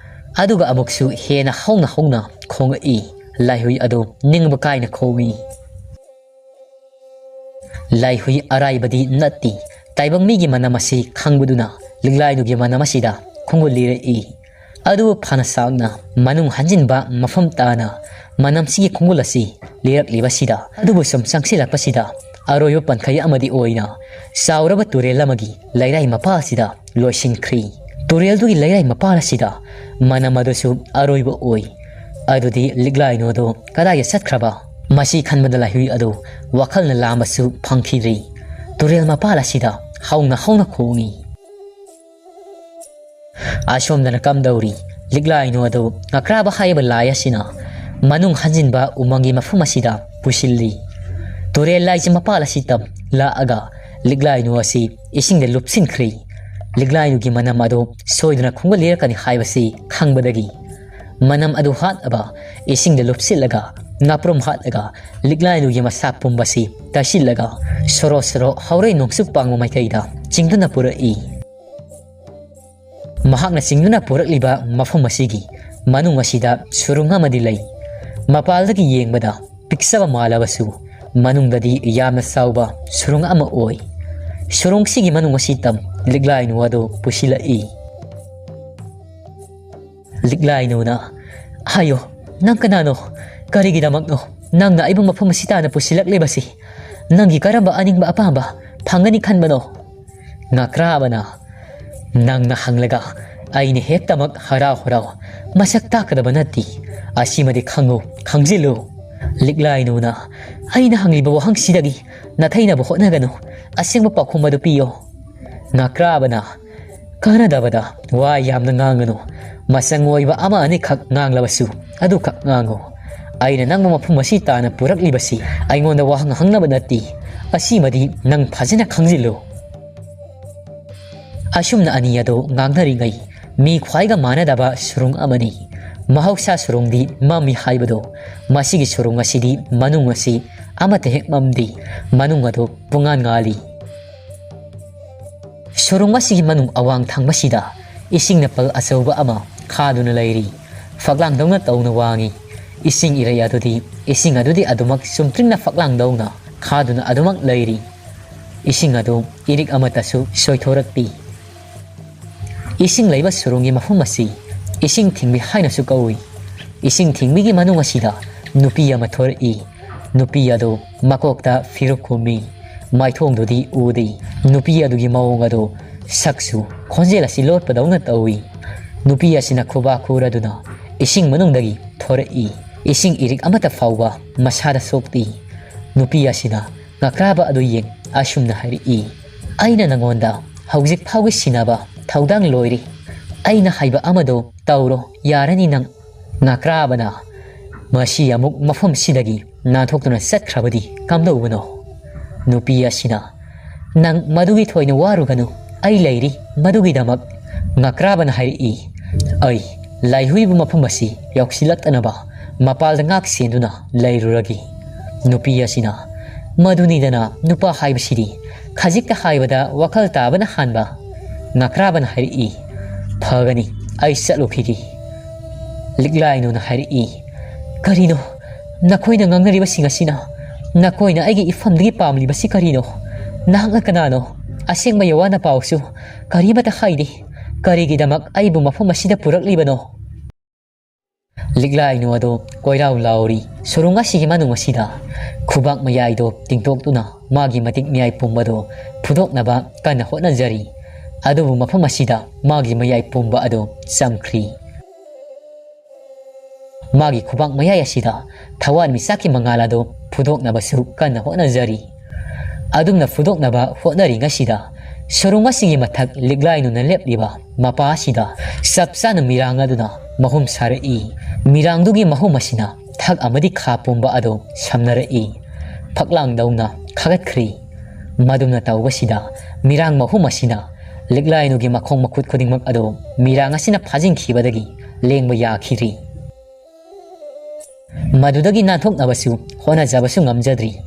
ꯑꯗꯨꯒ ꯑꯃꯨꯛꯁꯨ ꯍꯦꯟꯅ ꯍꯧꯅ ꯍꯧꯅ ꯈꯣꯡꯉꯛꯏ꯫ ꯂꯥꯏꯍꯨꯏ ꯑꯗꯨ ꯅꯤꯡꯕ ꯀꯥꯏꯅ ꯈꯣꯡꯏ꯫ ꯂꯥꯏꯍꯨꯏ ꯑꯔꯥꯏꯕꯗꯤ ꯅꯠꯇꯦ꯫ ꯇꯥꯏꯕꯪ ꯃꯤꯒꯤ ꯃꯅꯝ ꯑꯁꯤ ꯈꯪꯕꯗꯨꯅ ꯂꯤꯛꯂꯥꯏꯅꯨꯒꯤ ꯃꯅꯝ ꯑꯁꯤꯗ ꯈꯣꯡꯒꯨꯜ ꯂꯤꯔꯛꯏ꯫ ꯑꯗꯨꯕꯨ ꯐꯅ ꯁꯥꯡꯅ ꯃꯅꯨꯡ ꯍꯟꯖꯤꯟꯕ ꯃꯐꯝ ꯇꯥꯅ ꯃꯅꯝꯁꯤꯒꯤ ꯈꯣꯡꯒꯨꯜ ꯑꯁꯤ ꯂꯤꯔꯛꯂꯤꯕꯁꯤꯗ, ꯑꯗꯨꯕꯨ ꯁꯨꯝ ꯆꯪꯁꯤꯜꯂꯛꯄꯁꯤꯗ ꯑꯔꯣꯏꯕ ꯄꯟꯈꯩ ꯑꯃꯗꯤ ꯑꯣꯏꯅ ꯆꯥꯎꯔꯕ ꯇꯨꯔꯦꯜ ꯑꯃꯒꯤ ꯂꯩꯔꯥꯏ ꯃꯄꯥ ꯑꯁꯤꯗ ꯂꯣꯏꯁꯤꯟꯈ꯭ꯔꯤ꯫ ꯇꯨꯔꯦꯜꯗꯨꯒꯤ ꯂꯩꯔꯥꯏ ꯃꯄꯥꯜ ꯑꯁꯤꯗ ꯃꯅꯝ ꯑꯗꯨꯁꯨ ꯑꯔꯣꯏꯕ ꯑꯣꯏ꯫ ꯑꯗꯨꯗꯤ ꯂꯤꯛꯂꯥꯏꯅꯨ ꯑꯗꯨ ꯀꯗꯥꯏꯗ ꯆꯠꯈ꯭ꯔꯕ? ꯃꯁꯤ ꯈꯟꯕꯗ ꯂꯥꯏꯍꯨꯏ ꯑꯗꯨ ꯋꯥꯈꯜꯅ ꯂꯥꯝꯕꯁꯨ ꯐꯪꯈꯤꯗ꯭ꯔꯤ꯫ ꯇꯨꯔꯦꯜ ꯃꯄꯥꯜ ꯑꯁꯤꯗ ꯍꯧꯅ ꯍꯧꯅ ꯈꯣꯡꯏ꯫ ꯑꯁꯣꯝꯗꯅ ꯀꯝꯗꯧꯔꯤ? ꯂꯤꯛꯂꯥꯏꯅꯨ ꯑꯗꯨ ꯉꯀ꯭ꯔꯥꯕ ꯍꯥꯏꯔꯤꯕ ꯂꯥꯏ ꯑꯁꯤꯅ ꯃꯅꯨꯡ ꯍꯟꯖꯤꯟꯕ ꯎꯃꯪꯒꯤ ꯃꯐꯝ ꯑꯁꯤꯗ ꯄꯨꯁꯤꯜꯂꯤ꯫ ꯇꯨꯔꯦꯜ ꯂꯥꯏꯁꯦ ꯃꯄꯥꯜ ꯑꯁꯤꯗ ꯂꯥꯛꯑꯒ ꯂꯤꯛꯂꯥꯏꯅꯨ ꯑꯁꯤ ꯏꯁꯤꯡꯗ ꯂꯨꯞꯁꯤꯟꯈ꯭ꯔꯦ꯫ ꯂꯤꯛꯂꯥꯏꯅꯨꯒꯤ ꯃꯅꯝ ꯑꯗꯨ ꯁꯣꯏꯗꯅ ꯈꯣꯡꯒꯠꯂꯤꯔꯛꯀꯅꯤ ꯍꯥꯏꯕꯁꯤ ꯈꯪꯕꯗꯒꯤ ꯃꯅꯝ ꯑꯗꯨ ꯍꯥꯠꯅꯕ ꯏꯁꯤꯡꯗ ꯂꯨꯞꯁꯤꯜꯂꯒ ꯉꯥꯄ꯭ꯔꯨꯝ ꯍꯥꯠꯂꯒ ꯂꯤꯛꯂꯥꯏꯅꯨꯒꯤ ꯃꯁꯥ ꯄꯨꯝꯕꯁꯤ ꯇꯩꯁꯤꯜꯂꯒ ꯁꯣꯔꯣ ꯁꯣꯔꯣ ꯍꯧꯔꯩ ꯅꯣꯡꯆꯨꯞ ꯄꯥꯡꯕ ꯃꯥꯏꯀꯩꯗ ꯆꯤꯡꯗꯨꯅ ꯄꯨꯔꯛꯏ꯫ ꯃꯍꯥꯛꯅ ꯆꯤꯡꯗꯨꯅ ꯄꯨꯔꯛꯂꯤꯕ ꯃꯐꯝ ꯑꯁꯤꯒꯤ ꯃꯅꯨꯡ ꯑꯁꯤꯗ ꯁꯨꯔꯨꯡ ꯑꯃꯗꯤ ꯂꯩ꯫ ꯃꯄꯥꯜꯗꯒꯤ ꯌꯦꯡꯕꯗ ꯄꯤꯛꯆꯕ ꯃꯥꯜꯂꯕꯁꯨ ꯃꯅꯨꯡꯗꯗꯤ ꯌꯥꯝꯅ ꯆꯥꯎꯕ ꯁꯨꯔꯨꯡ ꯑꯃ ꯑꯣꯏ꯫ ꯁꯨꯔꯨꯡꯁꯤꯒꯤ ꯃꯅꯨꯡ ꯑꯁꯤꯗ ꯂꯤꯛꯂꯥꯏꯅꯨ ꯑꯗꯨ ꯄꯨꯁꯤꯜꯂꯛꯏ꯫ ꯂꯤꯛꯂꯥꯏꯅꯨꯅ, "ꯍꯥꯏꯌꯣ, ꯅꯪ ꯀꯅꯥꯅꯣ? ꯀꯔꯤꯒꯤꯗꯃꯛꯅꯣ ꯅꯪꯅ ꯑꯩꯕꯨ ꯃꯐꯝ ꯑꯁꯤ ꯇꯥꯅ ꯄꯨꯁꯤꯜꯂꯛꯂꯤꯕꯁꯤ? ꯅꯪꯒꯤ ꯀꯔꯝꯕ ꯑꯅꯤꯡꯕ ꯑꯄꯥꯝꯕ ꯐꯪꯒꯅꯤ ꯈꯟꯕꯅꯣ?" ꯉꯀ꯭ꯔꯥꯕꯅ, "ꯅꯪꯅ ꯍꯪꯂꯒ ꯑꯩꯅ ꯍꯦꯛꯇꯃꯛ ꯍꯔꯥꯎ ꯍꯔꯥꯎ ꯃꯁꯛ ꯇꯥꯛꯀꯗꯕ ꯅꯠꯇꯦ꯫ ꯑꯁꯤꯃꯗꯤ ꯈꯪꯉꯨ, ꯈꯪꯖꯤꯜꯂꯨ꯫" ꯂꯤꯛꯂꯥꯏꯅꯨꯅ, "ꯑꯩꯅ ꯍꯪꯂꯤꯕ ꯋꯥꯍꯪꯁꯤꯗꯒꯤ ꯅꯥꯊꯩꯅꯕ ꯍꯣꯠꯅꯒꯅꯨ꯫ ꯑꯁꯦꯡꯕ ꯄꯥꯎꯈꯨꯝ ꯑꯗꯨ ꯄꯤꯌꯣ꯫" ꯉꯀ꯭ꯔꯥꯕꯅ, "ꯀꯥꯟꯅꯗꯕꯗ ꯋꯥ ꯌꯥꯝꯅ ꯉꯥꯡꯒꯅꯨ꯫ ꯃꯆꯪ ꯑꯣꯏꯕ ꯑꯃ ꯑꯅꯤꯈꯛ ꯉꯥꯡꯂꯕꯁꯨ ꯑꯗꯨꯈꯛ ꯉꯥꯡꯉꯨ꯫ ꯑꯩꯅ ꯅꯪꯕꯨ ꯃꯐꯝ ꯑꯁꯤ ꯇꯥꯅ ꯄꯨꯔꯛꯂꯤꯕꯁꯤ ꯑꯩꯉꯣꯟꯗ ꯋꯥꯍꯪ ꯍꯪꯅꯕ ꯅꯠꯇꯦ꯫ ꯑꯁꯤꯃꯗꯤ ꯅꯪ ꯐꯖꯅ ꯈꯪꯖꯤꯜꯂꯨ꯫" ꯑꯁꯨꯝꯅ ꯑꯅꯤ ꯑꯗꯨ ꯉꯥꯡꯅꯔꯤꯉꯩ ꯃꯤ ꯈ꯭ꯋꯥꯏꯒ ꯃꯥꯟꯅꯗꯕ ꯁꯨꯔꯨꯡ ꯑꯃꯅꯤ꯫ ꯃꯍꯧꯁꯥ ꯁꯨꯔꯨꯡꯗꯤ ꯃꯝꯃꯤ ꯍꯥꯏꯕꯗꯣ, ꯃꯁꯤꯒꯤ ꯁꯨꯔꯨꯡ ꯑꯁꯤꯗꯤ ꯃꯅꯨꯡ ꯑꯁꯤ ꯑꯃꯠꯇ ꯍꯦꯛ ꯃꯝꯗꯦ꯫ ꯃꯅꯨꯡ ꯑꯗꯨ ꯄꯨꯡꯉꯥꯟ ꯉꯥꯜꯂꯤ꯫ ꯁꯨꯔꯨꯡ ꯑꯁꯤꯒꯤ ꯃꯅꯨꯡ ꯑꯋꯥꯡ ꯊꯪꯕꯁꯤꯗ ꯏꯁꯤꯡ ꯅꯄꯜ ꯑꯆꯧꯕ ꯑꯃ ꯈꯥꯗꯨꯅ ꯂꯩꯔꯤ꯫ ꯐꯛꯂꯥꯡꯗꯧꯅ ꯇꯧꯅ ꯋꯥꯡꯉꯤ꯫ ꯏꯁꯤꯡ ꯏꯔꯩ ꯑꯗꯨꯗꯤ, ꯏꯁꯤꯡ ꯑꯗꯨꯗꯤ ꯑꯗꯨꯃꯛ ꯆꯨꯝꯇ꯭ꯔꯤꯡꯅ ꯐꯛꯂꯥꯡꯗꯧꯅ ꯈꯥꯗꯨꯅ ꯑꯗꯨꯃꯛ ꯂꯩꯔꯤ꯫ ꯏꯁꯤꯡ ꯑꯗꯨ ꯏꯔꯤꯛ ꯑꯃꯠꯇꯁꯨ ꯁꯣꯏꯊꯣꯔꯛꯇꯦ꯫ ꯏꯁꯤꯡ ꯂꯩꯕ ꯁꯨꯔꯨꯡꯒꯤ ꯃꯐꯝ ꯑꯁꯤ ꯏꯁꯤꯡ ꯊꯤꯡꯕꯤ ꯍꯥꯏꯅꯁꯨ ꯀꯧꯏ꯫ ꯏꯁꯤꯡ ꯊꯤꯡꯕꯤꯒꯤ ꯃꯅꯨꯡ ꯑꯁꯤꯗ ꯅꯨꯄꯤ ꯑꯃ ꯊꯣꯔꯛꯏ꯫ ꯅꯨꯄꯤ ꯑꯗꯨ ꯃꯀꯣꯛꯇ ꯐꯤꯔꯨꯛ ꯈꯨꯝꯃꯤ꯫ ꯃꯥꯏꯊꯣꯡꯗꯨꯗꯤ ꯎꯗꯦ꯫ ꯅꯨꯄꯤ ꯑꯗꯨꯒꯤ ꯃꯑꯣꯡ ꯑꯗꯨ, ꯁꯛꯁꯨ ꯈꯣꯟꯖꯦꯜ ꯑꯁꯤ ꯂꯣꯠꯄꯗꯧꯅ ꯇꯧꯏ꯫ ꯅꯨꯄꯤ ꯑꯁꯤꯅ ꯈꯨꯕꯥꯛ ꯈꯨꯔꯗꯨꯅ ꯏꯁꯤꯡ ꯃꯅꯨꯡꯗꯒꯤ ꯊꯣꯔꯛꯏ꯫ ꯏꯁꯤꯡ ꯏꯔꯤꯛ ꯑꯃꯠꯇ ꯐꯥꯎꯕ ꯃꯁꯥꯗ ꯁꯣꯛꯇꯦ꯫ ꯅꯨꯄꯤ ꯑꯁꯤꯅ ꯉꯀ꯭ꯔꯥꯕ ꯑꯗꯨ ꯌꯦꯡ ꯑꯁꯨꯝꯅ ꯍꯥꯏꯔꯛꯏ, "ꯑꯩꯅ ꯅꯉꯣꯟꯗ ꯍꯧꯖꯤꯛ ꯐꯥꯎꯒꯤ ꯁꯤꯟꯅꯕ ꯊꯧꯗꯥꯡ ꯂꯣꯏꯔꯦ꯫ ꯑꯩꯅ ꯍꯥꯏꯕ ꯑꯃꯗꯣ ꯇꯧꯔꯣ, ꯌꯥꯔꯅꯤ ꯅꯪ꯫ ꯉꯥꯀ꯭ꯔꯥꯕꯅ ꯃꯁꯤ ꯑꯃꯨꯛ ꯃꯐꯝꯁꯤꯗꯒꯤ ꯅꯥꯟꯊꯣꯛꯇꯨꯅ ꯆꯠꯈ꯭ꯔꯕꯗꯤ ꯀꯝꯗꯧꯕꯅꯣ? ꯅꯨꯄꯤ ꯑꯁꯤꯅ, "ꯅꯪ ꯃꯗꯨꯒꯤ ꯊꯣꯏꯅ ꯋꯥꯔꯨꯒꯅꯨ, ꯑꯩ ꯂꯩꯔꯤ ꯃꯗꯨꯒꯤꯗꯃꯛ", ꯉꯥꯀ꯭ꯔꯥꯕꯅ ꯍꯥꯏꯔꯛꯏ꯫ "ꯑꯩ ꯂꯥꯏꯍꯨꯏꯕ ꯃꯐꯝ ꯑꯁꯤ ꯌꯧꯁꯤꯜꯂꯛꯇꯅꯕ ꯃꯄꯥꯜꯗ ꯉꯥꯛ ꯁꯦꯟꯗꯨꯅ ꯂꯩꯔꯨꯔꯒꯦ"꯫ ꯅꯨꯄꯤ ꯑꯁꯤꯅ, "ꯃꯗꯨꯅꯤꯗꯅ ꯅꯨꯄꯥ ꯍꯥꯏꯕꯁꯤꯗꯤ, ꯈꯖꯤꯛꯇ ꯍꯥꯏꯕꯗ ꯋꯥꯈꯜ ꯇꯥꯕꯅ ꯍꯥꯟꯕ"꯫ ꯉꯥꯀ꯭ꯔꯥꯕꯅ ꯍꯥꯏꯔꯛꯏ꯫ "ꯐꯒꯅꯤ, ꯑꯩ ꯆꯠꯂꯨꯈꯤꯒꯦ"꯫ ꯂꯤꯛꯂꯥꯏꯅꯨꯅ ꯍꯥꯏꯔꯛꯏ꯫ "ꯀꯔꯤꯅꯣ ꯅꯈꯣꯏꯅ ꯉꯥꯡꯅꯔꯤꯕꯁꯤꯡ ꯑꯁꯤꯅ? ꯅꯈꯣꯏꯅ ꯑꯩꯒꯤ ꯏꯐꯝꯗꯒꯤ ꯄꯥꯝꯂꯤꯕꯁꯤ ꯀꯔꯤꯅꯣ? ꯅꯍꯥꯛꯅ ꯀꯅꯥꯅꯣ? ꯑꯁꯦꯡꯕ ꯌꯋꯥꯅ ꯄꯥꯎꯁꯨ ꯀꯔꯤꯃꯠꯇ ꯍꯥꯏꯗꯦ꯫ ꯀꯔꯤꯒꯤꯗꯃꯛ ꯑꯩꯕꯨ ꯃꯐꯝ ꯑꯁꯤꯗ ꯄꯨꯔꯛꯂꯤꯕꯅꯣ?" ꯂꯤꯛꯂꯥꯏꯅꯨ ꯑꯗꯨ ꯀꯣꯏꯔꯥꯎ ꯂꯥꯎꯔꯤ꯫ ꯁꯨꯔꯨꯡ ꯑꯁꯤꯒꯤ ꯃꯅꯨꯡ ꯑꯁꯤꯗ ꯈꯨꯕꯥꯛ ꯃꯌꯥꯏꯗꯣ ꯇꯤꯡꯊꯣꯛꯇꯨꯅ ꯃꯥꯒꯤ ꯃꯇꯤꯛ ꯃꯌꯥꯏ ꯄꯨꯝꯕꯗꯣ ꯐꯨꯗꯣꯛꯅꯕ ꯀꯟꯅ ꯍꯣꯠꯅꯖꯔꯤ꯫ ꯑꯗꯨꯕꯨ ꯃꯐꯝ ꯑꯁꯤꯗ ꯃꯥꯒꯤ ꯃꯌꯥꯏ ꯄꯨꯝꯕ ꯑꯗꯨ ꯆꯝꯈ꯭ꯔꯤ꯫ ꯃꯥꯒꯤ ꯈꯨꯕꯥꯛ ꯃꯌꯥꯏ ꯑꯁꯤꯗ ꯊꯋꯥꯟꯃꯤꯆꯥꯛꯀꯤ ꯃꯉꯥꯜ ꯑꯗꯨ ꯐꯨꯗꯣꯛꯅꯕꯁꯨ ꯀꯟꯅ ꯍꯣꯠꯅꯖꯔꯤ꯫ ꯑꯗꯨꯝꯅ ꯐꯨꯗꯣꯛꯅꯕ ꯍꯣꯠꯅꯔꯤꯉꯩꯁꯤꯗ ꯁꯨꯔꯨꯡ ꯑꯁꯤꯒꯤ ꯃꯊꯛ ꯂꯤꯛꯂꯥꯏꯅꯨꯅ ꯂꯦꯞꯂꯤꯕ ꯃꯄꯥ ꯑꯁꯤꯗ ꯆꯞ ꯆꯥꯅ ꯃꯤꯔꯥꯡ ꯑꯗꯨꯅ ꯃꯍꯨꯝ ꯁꯥꯔꯛꯏ꯫ ꯃꯤꯔꯥꯡꯗꯨꯒꯤ ꯃꯍꯨꯝ ꯑꯁꯤꯅ ꯊꯛ ꯑꯃꯗꯤ ꯈꯥ ꯄꯨꯝꯕ ꯑꯗꯨ ꯁꯝꯅꯔꯛꯏ꯫ ꯐꯛꯂꯥꯡꯗꯧꯅ ꯈꯥꯒꯠꯈ꯭ꯔꯤ꯫ ꯃꯗꯨꯝꯅ ꯇꯧꯕꯁꯤꯗ ꯃꯤꯔꯥꯡ ꯃꯍꯨꯝ ꯑꯁꯤꯅ ꯂꯤꯛꯂꯥꯏꯅꯨꯒꯤ ꯃꯈꯣꯡ ꯃꯈꯨꯠ ꯈꯨꯗꯤꯡꯃꯛ ꯑꯗꯨ ꯃꯤꯔꯥꯡ ꯑꯁꯤꯅ ꯐꯥꯖꯤꯟꯈꯤꯕꯗꯒꯤ ꯂꯦꯡꯕ ꯌꯥꯈꯤꯗ꯭ꯔꯤ꯫ ꯃꯗꯨꯗꯒꯤ ꯅꯥꯟꯊꯣꯛꯅꯕꯁꯨ ꯍꯣꯠꯅꯖꯕꯁꯨ ꯉꯝꯖꯗ꯭ꯔꯤ꯫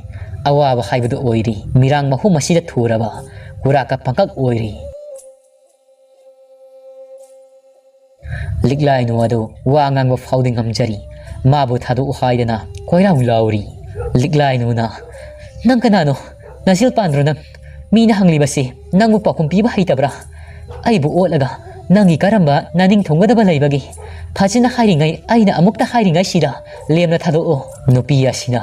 ꯑꯋꯥꯕ ꯍꯥꯏꯕꯗꯨ ꯑꯣꯏꯔꯤ꯫ ꯃꯤꯔꯥꯡ ꯃꯍꯨꯝ ꯑꯁꯤꯗ ꯊꯨꯔꯕ ꯀꯨꯔꯥꯛꯀ ꯄꯪꯀꯛ ꯑꯣꯏꯔꯤ꯫ ꯂꯤꯛꯂꯥꯏꯅꯨ ꯑꯗꯨ ꯋꯥ ꯉꯥꯡꯕ ꯐꯥꯎꯗꯤ ꯉꯝꯖꯔꯤ꯫ ꯃꯥꯕꯨ ꯊꯥꯗꯣꯛꯎ ꯍꯥꯏꯗꯅ ꯀꯣꯏꯔꯥꯎ ꯂꯥꯎꯔꯤ꯫ ꯂꯤꯛꯂꯥꯏꯅꯨꯅ, "ꯅꯪ ꯀꯅꯥꯅꯣ? ꯅꯖꯤꯜ ꯄꯥꯟꯗ꯭ꯔꯣ ꯅꯪ? ꯃꯤꯅ ꯍꯪꯂꯤꯕꯁꯤ ꯅꯪꯕꯨ ꯄꯥꯎꯈꯨꯝ ꯄꯤꯕ ꯍꯩꯇꯕ꯭ꯔꯥ? ꯑꯩꯕꯨ ꯑꯣꯠꯂꯒ ꯅꯪꯒꯤ ꯀꯔꯝꯕ ꯅꯅꯤꯡ ꯊꯨꯡꯒꯗꯕ ꯂꯩꯕꯒꯦ? ꯐꯖꯅ ꯍꯥꯏꯔꯤꯉꯩ, ꯑꯩꯅ ꯑꯃꯨꯛꯇ ꯍꯥꯏꯔꯤꯉꯩꯁꯤꯗ ꯂꯦꯝꯅ ꯊꯥꯗꯣꯛꯑꯣ"꯫ ꯅꯨꯄꯤ ꯑꯁꯤꯅ,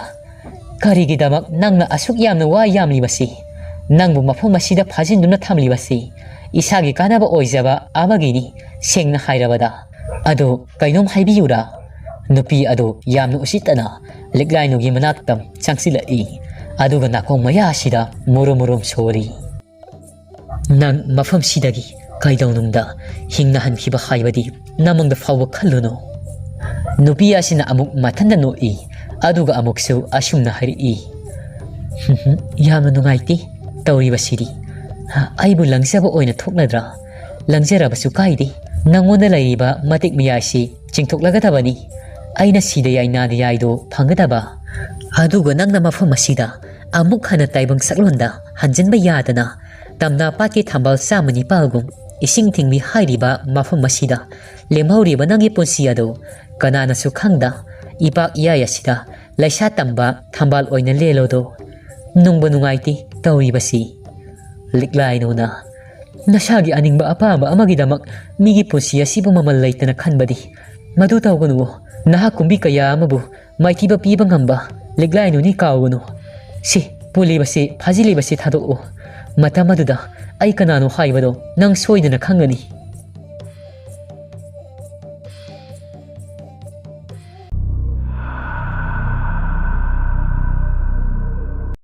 "ꯀꯔꯤꯒꯤꯗꯃꯛ ꯅꯪꯅ ꯑꯁꯨꯛ ꯌꯥꯝꯅ ꯋꯥ ꯌꯥꯝꯂꯤꯕꯁꯤ? ꯅꯪꯕꯨ ꯃꯐꯝ ꯑꯁꯤꯗ ꯐꯥꯖꯤꯟꯗꯨꯅ ꯊꯝꯂꯤꯕꯁꯤ ꯏꯁꯥꯒꯤ ꯀꯥꯟꯅꯕ ꯑꯣꯏꯖꯕ ꯑꯃꯒꯤꯅꯤ, ꯁꯦꯡꯅ ꯍꯥꯏꯔꯕꯗ꯫ ꯑꯗꯨ ꯀꯩꯅꯣꯝ ꯍꯥꯏꯕꯤꯌꯨꯔꯥ?" ꯅꯨꯄꯤ ꯑꯗꯨ ꯌꯥꯝꯅ ꯎꯁꯤꯠꯇꯅ ꯂꯤꯛꯂꯥꯏꯅꯨꯒꯤ ꯃꯅꯥꯛꯇ ꯆꯪꯁꯤꯜꯂꯛꯏ꯫ ꯑꯗꯨꯒ ꯅꯥꯀꯣꯡ ꯃꯌꯥ ꯑꯁꯤꯗ ꯃꯨꯔꯨꯝ ꯃꯨꯔꯨꯝ ꯁꯣꯜꯂꯤ꯫ "ꯅꯪ ꯃꯐꯝꯁꯤꯗꯒꯤ ꯀꯩꯗꯧꯅꯨꯡꯗ ꯍꯤꯡꯅ ꯍꯟꯈꯤꯕ ꯍꯥꯏꯕꯗꯤ ꯅꯃꯪꯗ ꯐꯥꯎꯕ ꯈꯜꯂꯨꯅꯨ꯫ ꯅꯨꯄꯤ ꯑꯁꯤꯅ ꯑꯃꯨꯛ ꯃꯊꯟꯇ ꯅꯣꯛꯏ, ꯑꯗꯨꯒ ꯑꯃꯨꯛꯁꯨ ꯑꯁꯨꯝꯅ ꯍꯥꯏꯔꯛꯏ, "ꯌꯥꯝꯅ ꯅꯨꯡꯉꯥꯏꯇꯦ ꯇꯧꯔꯤꯕꯁꯤꯗꯤ꯫ ꯑꯩꯕꯨ ꯂꯪꯖꯕ ꯑꯣꯏꯅ ꯊꯣꯛꯂꯗ꯭ꯔꯥ? ꯂꯪꯖꯔꯕꯁꯨ ꯀꯥꯏꯗꯦ꯫ ꯅꯪꯉꯣꯟꯗ ꯂꯩꯔꯤꯕ ꯃꯇꯤꯛ ꯃꯌꯥꯏꯁꯤ ꯆꯤꯡꯊꯣꯛꯂꯒꯗꯕꯅꯤ꯫ ꯑꯩꯅ ꯁꯤꯗ ꯌꯥꯏ ꯅꯥꯗ ꯌꯥꯏꯗꯣ ꯐꯪꯒꯗꯕ꯫ ꯑꯗꯨꯒ ꯅꯪꯅ ꯃꯐꯝ ꯑꯁꯤꯗ ꯑꯃꯨꯛ ꯍꯟꯅ ꯇꯥꯏꯕꯪ ꯁꯛꯂꯣꯟꯗ ꯍꯟꯖꯤꯟꯕ ꯌꯥꯗꯅ ꯇꯝꯅꯥ ꯄꯥꯠꯀꯤ ꯊꯝꯕꯥꯜ ꯆꯥꯝꯃ ꯅꯤꯄꯥꯜꯒꯨꯝ ꯏꯁꯤꯡ ꯊꯤꯡꯂꯤ ꯍꯥꯏꯔꯤꯕ ꯃꯐꯝ ꯑꯁꯤꯗ ꯂꯦꯝꯍꯧꯔꯤꯕ ꯅꯪꯒꯤ ꯄꯨꯟꯁꯤ ꯑꯗꯨ ꯀꯅꯥꯅꯁꯨ ꯈꯪꯗ ꯏꯄꯥꯛ ꯏꯌꯥꯏ ꯑꯁꯤꯗ ꯂꯩꯁꯥ ꯇꯝꯕ ꯊꯝꯕꯥꯜ ꯑꯣꯏꯅ ꯂꯦꯜꯂꯣꯗꯣ꯫ ꯅꯨꯡꯕꯨ ꯅꯨꯡꯉꯥꯏꯇꯦ ꯇꯧꯔꯤꯕꯁꯤ꯫ ꯂꯤꯛꯂꯥꯏꯅꯨꯅ, ꯅꯁꯥꯒꯤ ꯑꯅꯤꯡꯕ ꯑꯄꯥꯝꯕ ꯑꯃꯒꯤꯗꯃꯛ ꯃꯤꯒꯤ ꯄꯨꯟꯁꯤ ꯑꯁꯤꯕꯨ ꯃꯃꯜ ꯂꯩꯇꯅ ꯈꯟꯕꯗꯤ ꯃꯗꯨ ꯇꯧꯒꯅꯨ꯫ ꯅꯍꯥꯛ ꯀꯨꯝꯕꯤ ꯀꯌꯥ ꯑꯃꯕꯨ ꯃꯥꯏꯊꯤꯕ ꯄꯤꯕ ꯉꯝꯕ ꯂꯤꯛꯂꯥꯏꯅꯨꯅꯤ ꯀꯥꯎꯒꯅꯨ꯫ ꯁꯤ ꯄꯨꯜꯂꯤꯕꯁꯤ, ꯐꯥꯖꯤꯜꯂꯤꯕꯁꯤ ꯊꯥꯗꯣꯛꯎ꯫ ꯃꯇꯝ ꯑꯗꯨꯗ ꯑꯩ ꯀꯅꯥꯅꯣ ꯍꯥꯏꯕꯗꯣ ꯅꯪ ꯁꯣꯏꯗꯅ ꯈꯪꯒꯅꯤ꯫